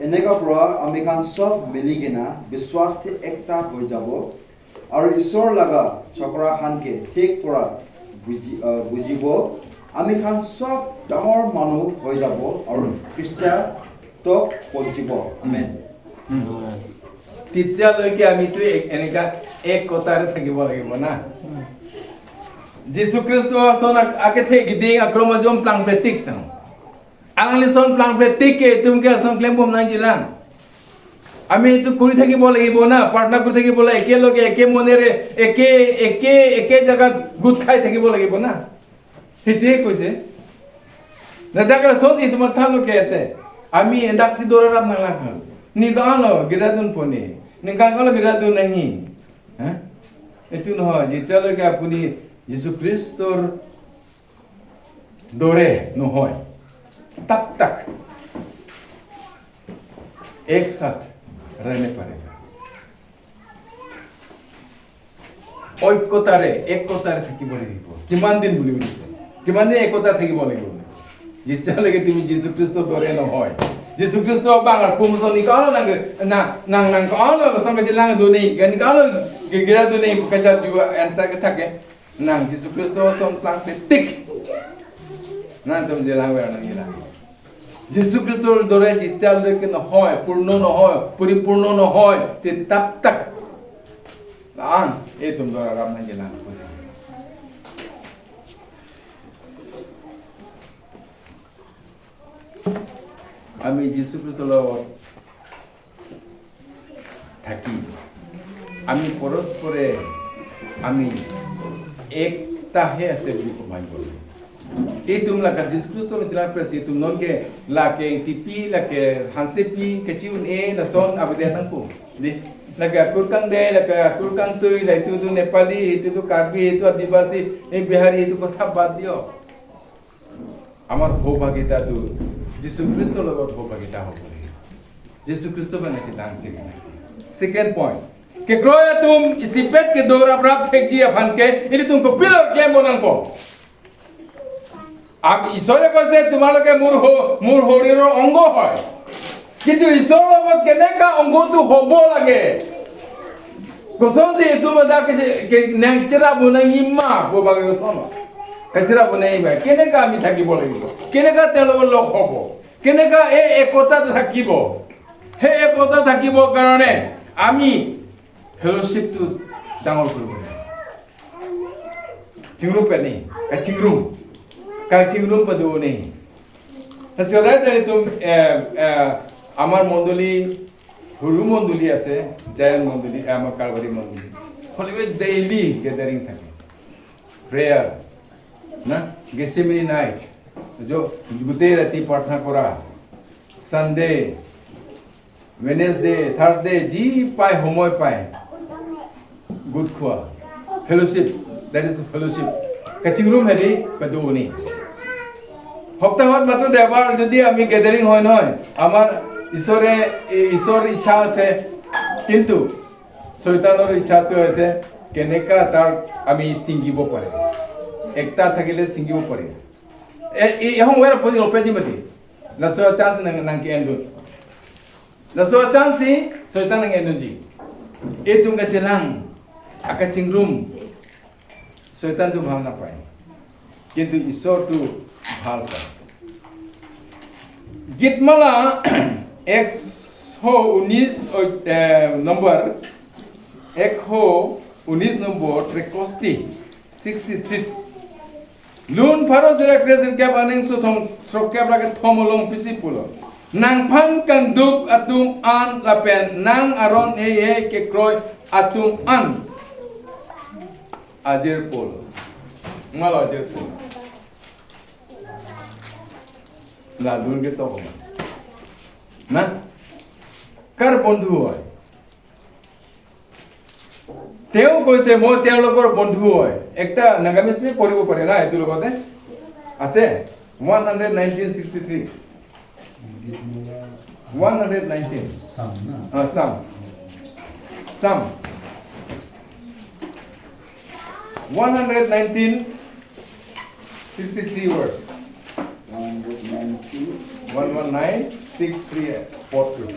এনেকা পৰা আমি খান সব মিলি কিনা বিশ্বাসতে একটা হৈ যাব আৰু ঈশ্বৰ লগা ঝগড়া খানকে ঠিক পৰা বুজি, আহ, বুজিব। আমি খান সব ডাঙৰ মানুহ হৈ যাব আৰু হুম। খ্ৰীষ্টতক পঞ্চিব। আমেন। হুম। তেতিয়ালৈকে আমিতো এক, এনেকা একতাৰে থাকিব লাগিব না? হুম। Jisu Khristo ason ak-, akethe giding akrom ajom plangpletik tang. Alangli ason plangpletik ke itum ke ason klembom nangjilang. আমি এইটো কৰি থাকিব লাগিব না, প্ৰাৰ্থনা কৰি থাকিব লাগিব, একেলগে, একে মনেৰে, একে, একে, একে জাগাত গোট খাই থাকিব লাগিব না। সেইটোৱে কৈছে। Ladak lason si itum athanlo ke te. Ami endak si dorarap nanglang. Ne ko-an lo girja dunpo ne. Ne ko-an lo girja dun nahi. হা? এইটো নহয়, যেতিয়ালৈকে আপুনি যীচু খ্ৰীষ্টৰ দৰে নহয়। তব তক এক সাথ ৰহনে পাৰেগা। ঐক্যতাৰে, একতাৰে থাকিব লাগিব। কিমান দিন বুলি বুলিছে? কিমান দিন একতা থাকিব লাগিব? যেতিয়ালৈকে তুমি যীচু খ্ৰীষ্টৰ দৰে নহয়। যীচু Christ abang arpumlo, ne ko-an lo nang, nang, nang, nang ko-an lo, sangka jilang do ne, ne ko-an lo, girja do ne, kajar ju anta ke thake. Nang Jisu Khristo ason plangpletik. Nangtum jilang ver nangjilang. Jisu Khristor dore jetia leke nohoi, purno nohoi, puripurno nohoi, te tap tak. An, itum dorarap nangjilang. Ami Jisu Khristo lo থাকি আমি পৰস্পৰে আমি একতাহে আছে বুলি কমাই গ'ল। Itum lake Jisu Khristo ni tila pesi itum nonke lake tipi lake hansepi kechi un-e lason abide nangpo. Di. Lake akur kangdei, lake akur kangtui, la itu tu Nepali, itu tu Karbi, itu Adivasi, eh, Bihari, itu kotha bad diyo. Amar hobhagita tu Jisu Khristo logot hobhagita hobhagi. Jisu Khristo bana chitang sing. Second point. Kekroi atum isipet kedo raprap thekji aphan ke, ilitum kopilo klem bonangpo. আম-, ঈশ্বৰে কৈছে, "তোমালোকে মোৰ হ-, মোৰ শৰীৰৰ অংগ হয়।" কিন্তু ঈশ্বৰৰ লগত কেনেকা অংগটো হ'ব লাগে? Kosonsi itum ada ke, ke, nang chera bo nang ima, bo bagi koson. Kachera bo nang ima. কেনেকা আমি থাকিব লাগিব? কেনেকা তেওঁৰ লগত লগ হ'ব? কেনেকা এই একতাটো থাকিব? সেই একতা থাকিবৰ কাৰণে আমি ফেলোশ্বিপটো ডাঙৰ কৰিব লাগিব। Chingrum pe ni, kachingrum. Kachingrum padu ni. Sodai tadi tu, eh, eh, amar mondoli, huru mondoli ase, Zion mondoli, eh, amar Calvary mondoli. Holy daily gathering থাকে। Prayer, na? Gethsemane night. Jo, গোটেই ৰাতি প্ৰাৰ্থনা কৰা। Sunday, Wednesday, Thursday, যি পায় সময় পায়, গোট খোৱা, fellowship, that is the fellowship. Kachingrum hedi, padu ni. সপ্তাহত মাত্ৰ দেওবাৰ যদি আমি গেডাৰিং হয় নহয়, আমাৰ ঈশ্বৰে, এই ঈশ্বৰৰ ইচ্ছা আছে, কিন্তু চৈতানৰ ইচ্ছাটো হৈছে কেনেকা তাৰ আমি ছিঙিব পাৰে, একটা থাকিলে ছিঙিব পাৰে। এ, এই এখন ৱেৰ আপুনি অপেজি মাতি, laso chance nang, nang ke-endun. Laso chance si, চৈতান nang-endunji. Itum kachelang, akachingrum, চৈতানটো ভাল নাপায়। কিন্তু ঈশ্বৰটো ভাল পায়। গীতমালা একশ ঊনৈশ, এ, নম্বৰ, একশ ঊনৈশ নম্বৰ, তেষষ্ঠি, sixty three. Lun pharo sirkep kresirkep aning sothom throkkep ra kethom along pisi pulo. Nangphan kangduk atum an lapen nang aron heihei kekroi atum an ajirpo lo. Malo ajirpo lo. Lalun ke toko ma. Na? Kar bondhu hoy. Teo koise, "Moi teolokor bondhu hoy." Ekta Nagamese me poribo pare na, itu logote? Ase? One hundred nineteen sixty three. One hundred nineteen. Psalm, na? Ah, Psalm. Psalm. One hundred nineteen, sixty three verse. One hundred nineteen. One one nine, six three, four two.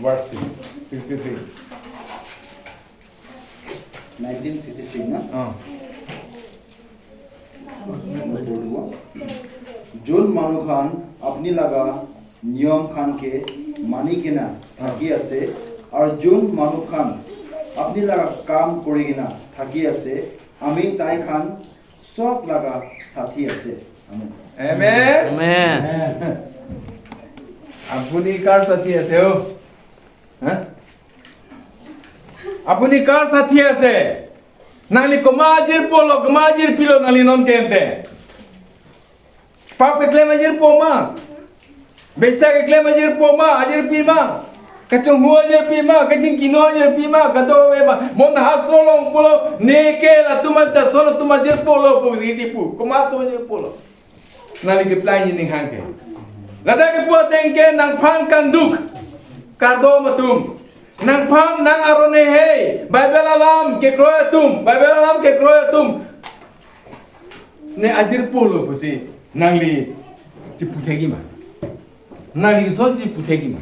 Verse three, sixty three. Nineteen sixty three, na? Ah. Number two. যোন মানুহ খান আপুনি লগা নিয়ম খান কে মানি কিনা থাকি আছে, আৰু যোন মানুহ খান আপুনি লগা কাম কৰি কিনা থাকি আছে, আমি তাই খান চব লগা সাথী আছে। আমেন। Amen. Amen. আপুনি কাৰ সাথী আছে, অ? হা? আপুনি কাৰ সাথী আছে? Nangli komat ajirpo lo, komat ajirpi lo nangli non kente? Pap keklem ajirpo ma? Beisa keklem ajirpo ma, ajirpi ma? Kachonghu ajirpi ma, kachingkino ajirpi ma, kadokave ma? Mon hastro along pulo, ne ke latum ta son atum ajirpo lo, pu iti pu. Komat atum ajirpo lo? Nangli keplang ji ning hang ke. Ladak kepu ateng ke nangphan kangduk kardom atum. Nangphan nang aron heihei, Bible alam kekroi atum, Bible alam kekroi atum. Ne ajirpo lo pusi nangli chipu thekji ma? Nangli son chipu thekji ma?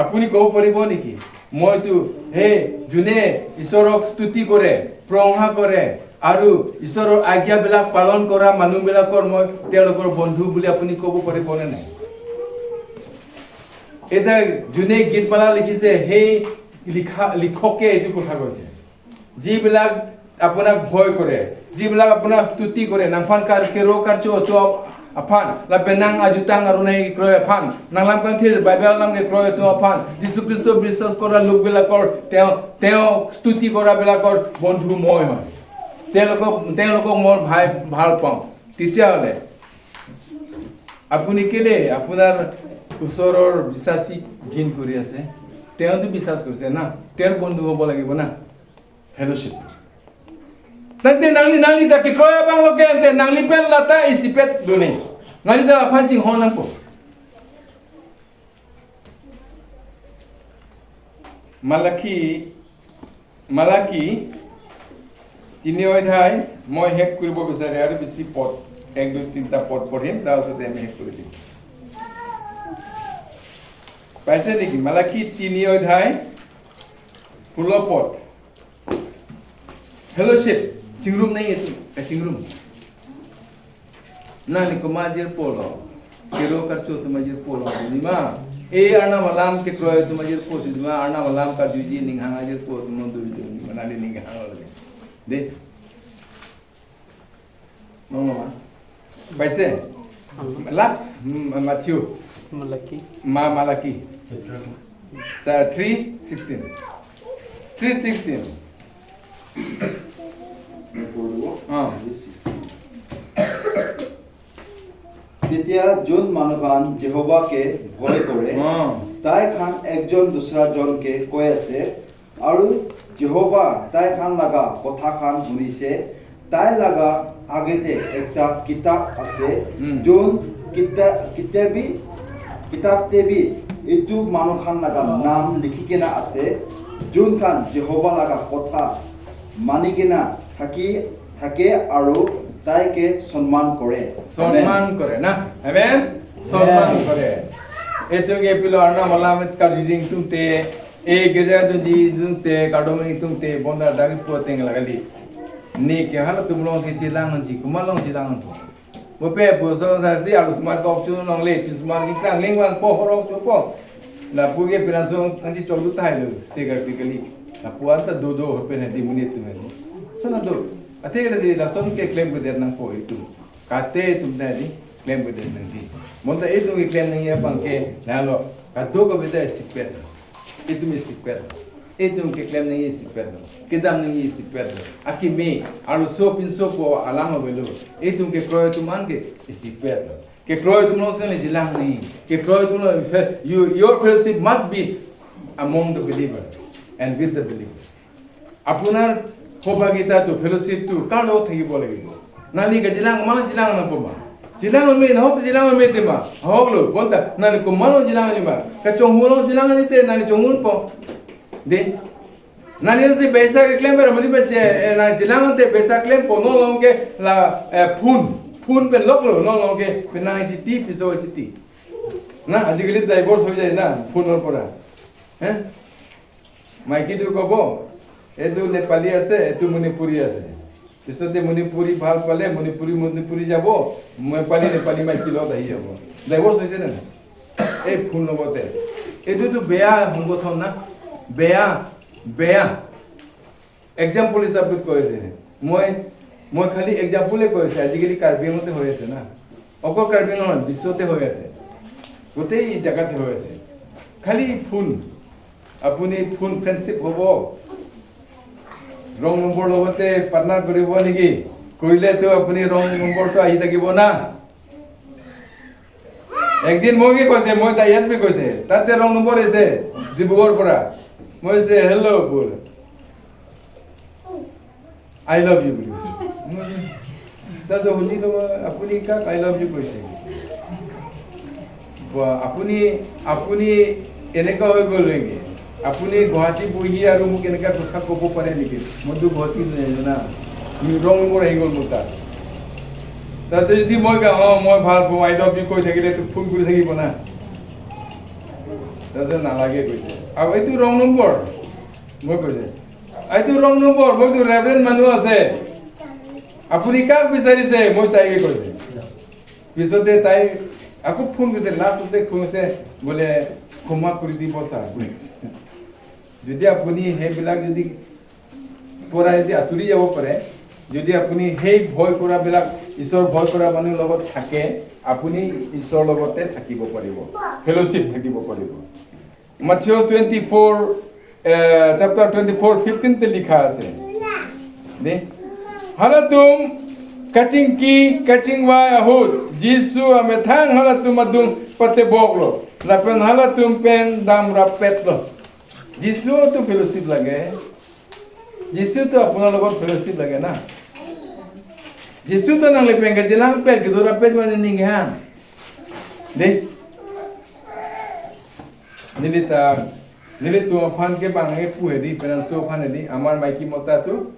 আপুনি ক'ব পাৰিব নেকি? মইতো, হে, যোনে ঈশ্বৰক স্তুতি কৰে, প্ৰশংসা কৰে আৰু ঈশ্বৰৰ আজ্ঞাবিলাক পালন কৰা মানুহবিলাকৰ মই তেওঁলোকৰ বন্ধু বুলি আপুনি ক'ব পাৰিবনে নাই? এতিয়া যোনে গীতমালা লিখিছে, সেই লিখা, লিখকে এইটো কথা কৈছে। যিবিলাক আপোনাক ভয় কৰে, যিবিলাক আপোনাক স্তুতি কৰে, nangphan kar kero karcho atum aphan, lapen nang ajutang aron heihei kekroi aphan, nang lam kangthir Bible lam kekroi atum aphan, Jisu Khristo biswas kora lok bilakor, তেওঁ, তেওঁ স্তুতি কৰা বিলাকৰ বন্ধু মই হয়। তেওঁলোকক, তেওঁলোকক মই ভাই, ভাল পাওঁ। তেতিয়াহ'লে আপুনি কেলে আপোনাৰ ওচৰৰ বিশ্বাসীক ঘিণ কৰি আছে? Teotu biswas korise na, teor bondhu hobo lagibo na, fellowship. Tangte nangli, nangli ta kekroi abang lo ke ante, nangli pen lata isipet duni. Nangli ta aphan chinghon nangpo. Malaki, Malaki, তিনি অধ্যায়, মই শেষ কৰিব বিচাৰে আৰু বেছি পদ, এক, দুই, তিনিটা পদ পঢ়িম, তাৰ পিছতে আমি শেষ কৰি দিম। পাইছে নেকি? মালাকি তিনি অধ্যায়, ষোল্ল পদ। Fellowship, chingrum nang itu, kachingrum. Nangli komat ajirpo lo, kero karcho atum ajirpo lo, dima. E Arnam alam kekroi atum ajirpo si dima, Arnam alam karjuji ninghang ajirpo atum lo duri dima, nangli ninghang lo dima. De. No, no, ma. Paise? Last, mm, Matthew. Malaki. Ma, Malaki. Sa-, three sixteen. Three sixteen. অ। তেতিয়া যোন মানুহখন জেহোৱাকে ভয় কৰে, অ। তাইখন একজন দুচৰাজনকে কৈ আছে, আৰু জেহোৱা তাইখন লগা কথাখন শুনিছে। তাই লগা আগতে একটা কিতাপ আছে, উম। যোন কিতা-, কিতাবি, কিতাপতেবি এইটো মানুহখন লগা নাম লিখি কেনে আছে, যোনখন জেহোৱা লগা কথা মানি কেনে থাকি, থাকে আৰু তাইকে সন্মান কৰে। সন্মান কৰে না? আমেন? সন্মান কৰে। এইটো কি pillow Arnam alam karjuji ingtungte, e girja dunji ingtungte, kardom ingtungte, bonta dagi puting lagali. Ni ke halatum alongsi chelang nangji, komat along chelang nangpo. Bope puso sasi alu smart kok chu nongle, chu smart ni krang ling vangpo, horok chupo. Lapu ke pinasong nangji choklu tahai lo, segar pikali. Lapu anta dodo hopen hadi muni tu hadi. Sona do. Athe lasi lason ke klemkledet nangpo itum. Kate atum ta hadi klemkledet nangji. Bonta itum ke klem nangji abang ke, nalo. Kadokave ta isipet. Itum isipet. Itum keklem nangji isipet. Kedam nangji isipet. Akimi, arloso pinso pu alam avelo. Itum kekroi atum an ke isipet. Kekroi atum alongsi chelang nangji. Kekroi atum along, you, your fellowship must be among the believers and with the believers. Apunar সহভাগিতাটো, fellowshipটো কাৰ লগত থাকিব লাগিব? Nangli kachelang ma, chelang nangpo ma? Chelang nangme, nahok chelang nangme te ma? Ahok lo, bonta, nangli komat along chelang nangji ma? Kachonghu along chelang nangji te, nangli chonghu po. De. Nangli si beisa keklem ber, muni beche, eh, nang chelang te beisa klempo, non along ke la, eh, phone, phone pen lok lo, non along ke, pen nang chiti, piso chiti. Na, আজিকালি divorce হৈ যায় na, phone-ৰ পৰা. He? মাইকীটো ক'ব, "এইটো নেপালী আছে, এইটো মণিপুৰী আছে।" পিছতে মণিপুৰী ভাল পালে, মণিপুৰী মণিপুৰী যাব, নেপালী নেপালী মাইকী লগত আহি যাব। Divorce হৈছে নে নাই? এই ফোন লগতে। এইটোতো বেয়া সংগঠন না? বেয়া, বেয়া। Example হিচাপে কৈছে। মই, মই খালি example-এ কৈছে, আজিকালি কাৰ্বি আংলঙতে হৈ আছে না। অকল কাৰ্বি আংলং নহয়, বিশ্বতে হৈ আছে। গোটেই জেগাতে হৈ আছে। খালি ফোন। আপুনি ফোন friendship হ'ব? Wrong number লগতে partner কৰিব নেকি? কৰিলেতো আপুনি wrong number-টো আহি থাকিব না। একদিন মোকে কৈছে, মই তাই ইয়াত বি কৈছে, তাতে wrong number আহিছে, ডিব্ৰুগড়ৰ পৰা। মই কৈছে, "Hello," বোল। "I love you" বুলি কৈছে। মই কৈছো, "দাদা, শুনি ল'ব, আপুনি কাক I love you কৈছে?" বা আপুনি, আপুনি এনেকুৱা হৈ গ'ল নেকি? আপুনি গুৱাহাটী বহি আৰু মোক এনেকুৱা কথা ক'ব পাৰে নেকি? মইতো গুৱাহাটী নাজানো না। Wrong number আহি গ'ল মোৰ তাত। তাৰপিছত যদি মই কওঁ, "অ, মই ভাল পাওঁ, I love you" কৈ থাকিলে তোক ফোন কৰি থাকিব না। তাৰপিছত নালাগে কৈছে। আৰু এইটো wrong number। মই কৈছে, "এইটো wrong number, মইতো Reverend মানুহ আছে। আপুনি কাক বিচাৰিছে?" মই তাইকে কৈছে। পিছতে তাই আকৌ ফোন কৰিছে, লাষ্টতে ফোন কৰিছে, বোলে, "ক্ষমা কৰি দিব ছাৰ" বুলি কৈছে। যদি আপুনি সেইবিলাক যদি পৰা যদি আঁতৰি যাব পাৰে, যদি আপুনি সেই ভয় কৰাবিলাক, ঈশ্বৰ ভয় কৰা মানুহৰ লগত থাকে, আপুনি ঈশ্বৰৰ লগতে থাকিব পাৰিব, fellowship থাকিব পাৰিব। Matthew twenty-four, eh, chapter twenty-four fifteen-te লিখা আছে। দে। Halatum kachingki kachingvai ahut Jisu amethang halatum adung pateboklo. Lapen halatum pen damrappetlo. Jisu to fellowship lage. Jisu to aphuthak logot fellowship lage na. Jisu to nangli pen kachelangpet, kedorapet mane ning hang. Dei. Neli ta, nelitum aphan ke bang ke pu hedi, penang so aphan hedi, amar maiki mota to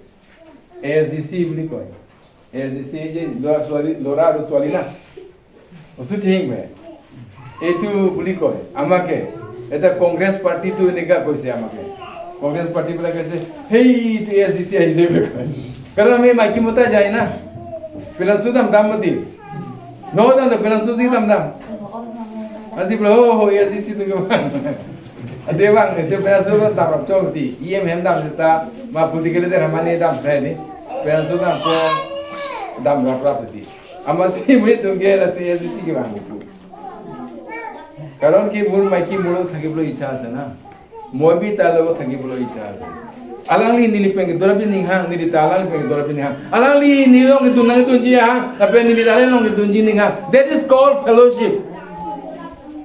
A S D C বুলি কয়। A S D C যে ল'ৰা ছোৱালী, ল'ৰা আৰু ছোৱালী না। Oso thing me. এইটো বুলি কয়, আমাকে। এটা Congress party to এনেকা কৈছে আমাকে। Congress party বিলাক কৈছে, "হেই, এইটো A S D C আহিছে" বুলি কয়। কাৰণ আমি মাইকী মতা যায় না। Penang so damdam mati. No damdam, penang so si damdam. Asi bro, ho, A S D C to ke bang. Ate bang, ate penang so damdam rap chok ti. E M hem dam ta, ma political leader hamani dam thai ni. Penang so dam ko dam rap rap ti. Amatsi mui tum ke la ti A S D C ke bang pu. Karon ki mur maiki mur থাকিবলৈ ইচ্ছা আছে না. Moi bi ta logot থাকিবলৈ ইচ্ছা আছে. Alangli neli pen kedorapi ning hang, neli ta alangli pen kedorapi ning hang. Alangli neli along kedun nangdunji hang, lapen neli ta alangli along kedunji ning hang. That is called fellowship.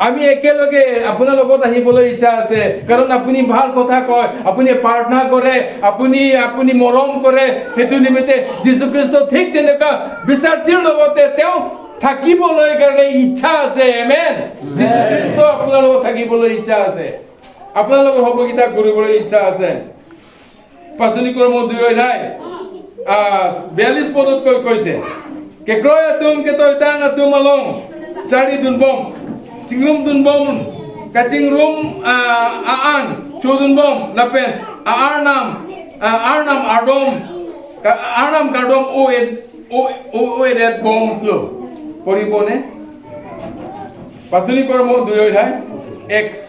আমি একেলগে আপোনাৰ লগত আহিবলৈ ইচ্ছা আছে, কাৰণ আপুনি ভাল কথা কয়, আপুনি প্ৰাৰ্থনা কৰে, আপুনি, আপুনি মৰম কৰে, সেইটো নিমিত্তে যীশু খ্ৰীষ্ট ঠিক তেনেকুৱা বিশ্বাসীৰ লগতে তেওঁ থাকিবলৈ কাৰণে ইচ্ছা আছে। আমেন। যীশু খ্ৰীষ্ট আপোনাৰ লগত থাকিবলৈ ইচ্ছা আছে, আপোনাৰ লগত সহযোগিতা কৰিবলৈ ইচ্ছা আছে। Pasuniko mo dui oi hai. Ah, বিয়াল্লিশ পদত কৈ কৈছে, "Kekroi atum ketoitang atum along chari dunbom, chingrum dunbom, kachingrum, ah, a-an chodunbom, lapen a-arnam, ah, arnam ardom, ka-, arnam kardom o-et, o, o, o-et-et bomlo." Poribo ne? Pasuniko mo dui oi hai. Acts.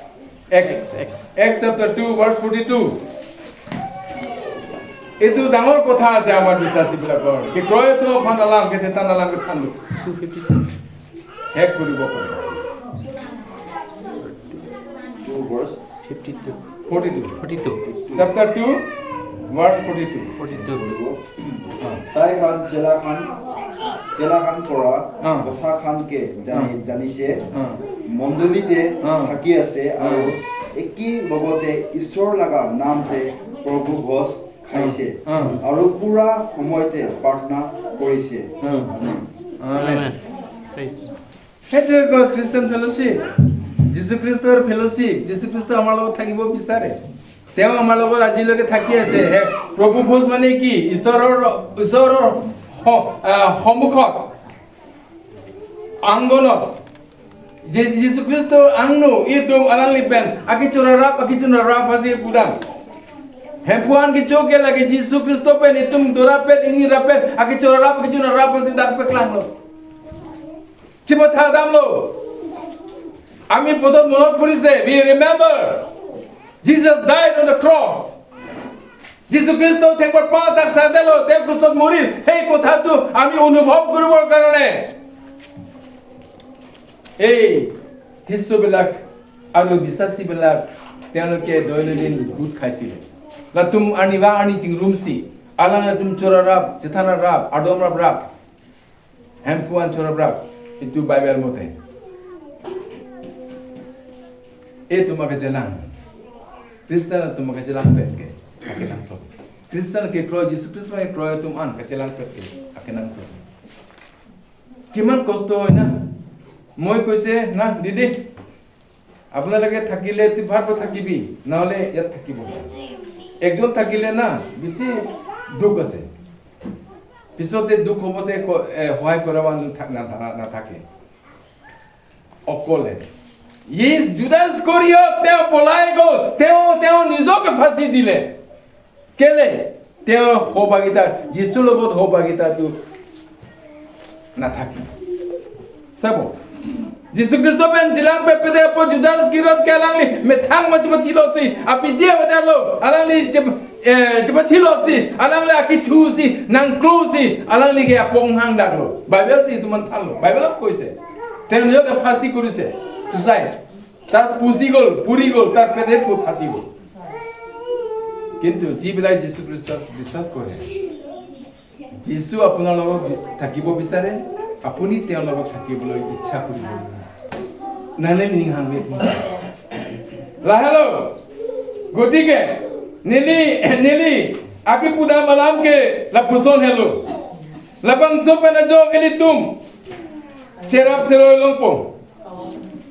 Acts, Acts. Acts chapter two, verse forty-two. এইটো ডাঙৰ কথা আছে আমাৰ বিশ্বাসীবিলাকৰ। Kekroi atum aphan alam, kethe tan alam kethanlo. Two fifty-two. শেষ কৰিব পাৰে। Two verse fifty-two. Forty-two. Forty-two. Chapter two, verse forty-two. Forty-two. তাই হান জেলা খান, জেলা খান পৰা অ। কথা খান কে জানি, অ। জানিছে। অ। মণ্ডলীতে অ। থাকি আছে আৰু অ। একে লগতে ঈশ্বৰ লগা নামতে প্ৰভু ভোজ খাইছে অ। আৰু পুৰা সময়তে প্ৰাৰ্থনা কৰিছে। অ। আমেন। আমেন। Praise. সেইটোৱে কয় Christian fellowship, যীশু খ্ৰীষ্টৰ fellowship। যীশু খ্ৰীষ্ট আমাৰ লগত থাকিব বিচাৰে। তেওঁ আমাৰ লগত আজিলৈকে থাকি আছে। হে, প্ৰভু ভোজ মানে কি? ঈশ্বৰৰ, ঈশ্বৰৰ স-, আহ, সন্মুখত, আংগনত, যে যীশু Christ angno, itum alangli pen, akechorarap, akechorarap asi pudam. Hemphu-an kecho ke lake Jisu Khristo pen itum dorapet, ingnirapet, akechorarap, akechorarap asi dak peklanglo. Chimotha damlo. Ami puthot monot purise, we remember Jesus died on the cross. Jisu Khristo thengparpang athak sadelo, te krusot moril, সেই কথাটো আমি অনুভৱ কৰিবৰ কাৰণে এই শিষ্যবিলাক আৰু বিশ্বাসীবিলাক তেওঁলোকে দৈনন্দিন গোট খাইছিলে। Latum arniva arni chingrumsi, alang atum chorarap, chethanarap, ardomraprap, hemphu-an chorarap, itu Bible mote. Itum akechelang. Christian atum akechelang pet ke, akenangsot. Christian kekroi, Jisu Khristo kekroi atum an kachelang pet ke, akenangsot. কিমান কষ্ট হয় না? মই কৈছে, "না, দিদি, আপোনালোকে থাকিলে তি-, ভালকৈ থাকিবি, নহ'লে ইয়াত থাকিব।" একজন থাকিলে না, বেছি দুখ আছে। পিছতে দুখ হবতে ক-, এ, সহায় কৰা মানুহ থাক-, না-, না-, নাথাকে। অকলে। ইছ, জুদাস ইস্কৰিয়ত, তেওঁ পলাই গ'ল। তেওঁ, তেওঁ নিজকে ফাঁচি দিলে। কেলে? তেওঁৰ সহভাগিতা, যীচুৰ লগত সহভাগিতাটো নাথাকে। চাব, Jisu Khristo pen chelangpet pete apot Judas Iskariot ke alangli methang ma chepathilosi, aphi dia wadalo, alangli chep-, eh, chepathilosi, alangli akithusi, nangklusi, alangli ke apong hang daklo. Bible si itum an thanlo. Bible ap koise. Te niyok ke phasi kurise. Suicide. Tat pusi gol, puri gol, tat pete pu phati gol. কিন্তু যিবিলাক যীচু খ্ৰীষ্টক বিশ্বাস কৰে, যীচু আপোনাৰ লগত বি-, থাকিব বিচাৰে, আপুনি তেওঁৰ লগত থাকিবলৈ ইচ্ছা কৰিব। নানে নিং হাংগে। Lahelo. Gotike neli, neli akipudam alam ke lapuson helo. Labangso pen ajok ilitum cherap cheroi longpo.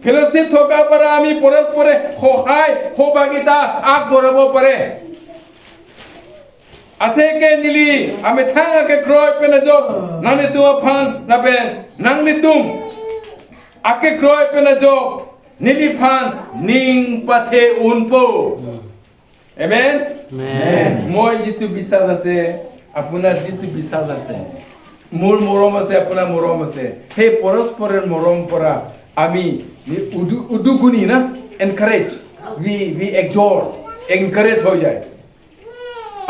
Fellowship thok apara ami পৰস্পৰে সহায় সহযোগিতা আগবঢ়াব পাৰে. Atheke neli amethang akekroi pen ajok nanglitum aphan lapen nanglitum akekroi pen ajok neliphan ning pathe unpo. Amen? Amen. মই যিটো বিশ্বাস আছে, আপোনাৰ যিটো বিশ্বাস আছে, মোৰ মৰম আছে, আপোনাৰ মৰম আছে, সেই পৰস্পৰৰ মৰম পৰা আমি উদু-, উদুগুনি না, encourage, we, we exhort, encourage হৈ যায়।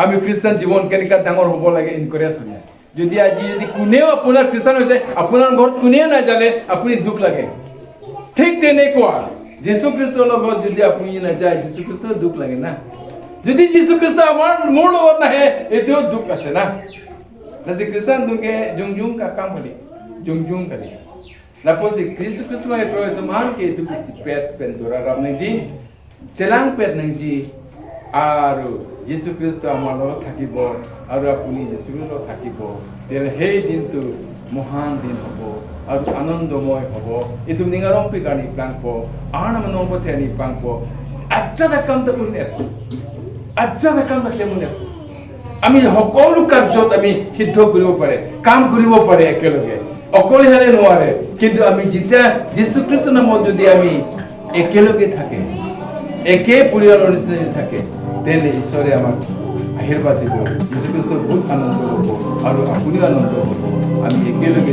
আমি খ্ৰীষ্টান জীৱন কেনেকা ডাঙৰ হ'ব লাগে, encourage হৈ যায়। যদি আজি যদি কোনেও আপোনাৰ খ্ৰীষ্টান হৈছে, আপোনাৰ ঘৰত কোনেও নাযালে, আপুনি দুখ লাগে। ঠিক তেনেকুৱা, যীশু খ্ৰীষ্টৰ লগত যদি আপুনি নাযায়, যীশু খ্ৰীষ্ট দুখ লাগে না। যদি যীশু খ্ৰীষ্ট আমাৰ, মোৰ লগত নাহে, এইটোও দুখ আছে না। Lasi খ্ৰীষ্টান দুখে জুংজুং ka kam kali, জুংজুং kali. Lapusi Jisu Khristo mai kroi atum an ke itum isipet pen dora rap nangji, chelangpet nangji, আৰু Jisu Khristo আমাৰ লগত থাকিব, আৰু আপুনি Jisu Khristo লগত থাকিব। তেতিয়াহ'লে সেই দিনটো মহান দিন হ'ব আৰু আনন্দময় হ'ব। Itum ning arongpi karni plangpo, arnam anong pathe ni plangpo, ajat akam ta un-et, ajat akam ta klem un-et. আমি সকলো কাৰ্যত আমি সিদ্ধ কৰিব পাৰে, কাম কৰিব পাৰে একেলগে। অকলে হ'লে নোৱাৰে, কিন্তু আমি যেতিয়া যীশু খ্ৰীষ্টৰ নামত যদি আমি একেলগে থাকে, একে পৰিয়ালৰ নিচিনা যদি থাকে, তেন্তে ঈশ্বৰে আমাক আশীৰ্বাদ দিব। যীশু খ্ৰীষ্ট বহুত আনন্দ হ'ব আৰু আপুনিও আনন্দ হ'ব। আমি একেলগে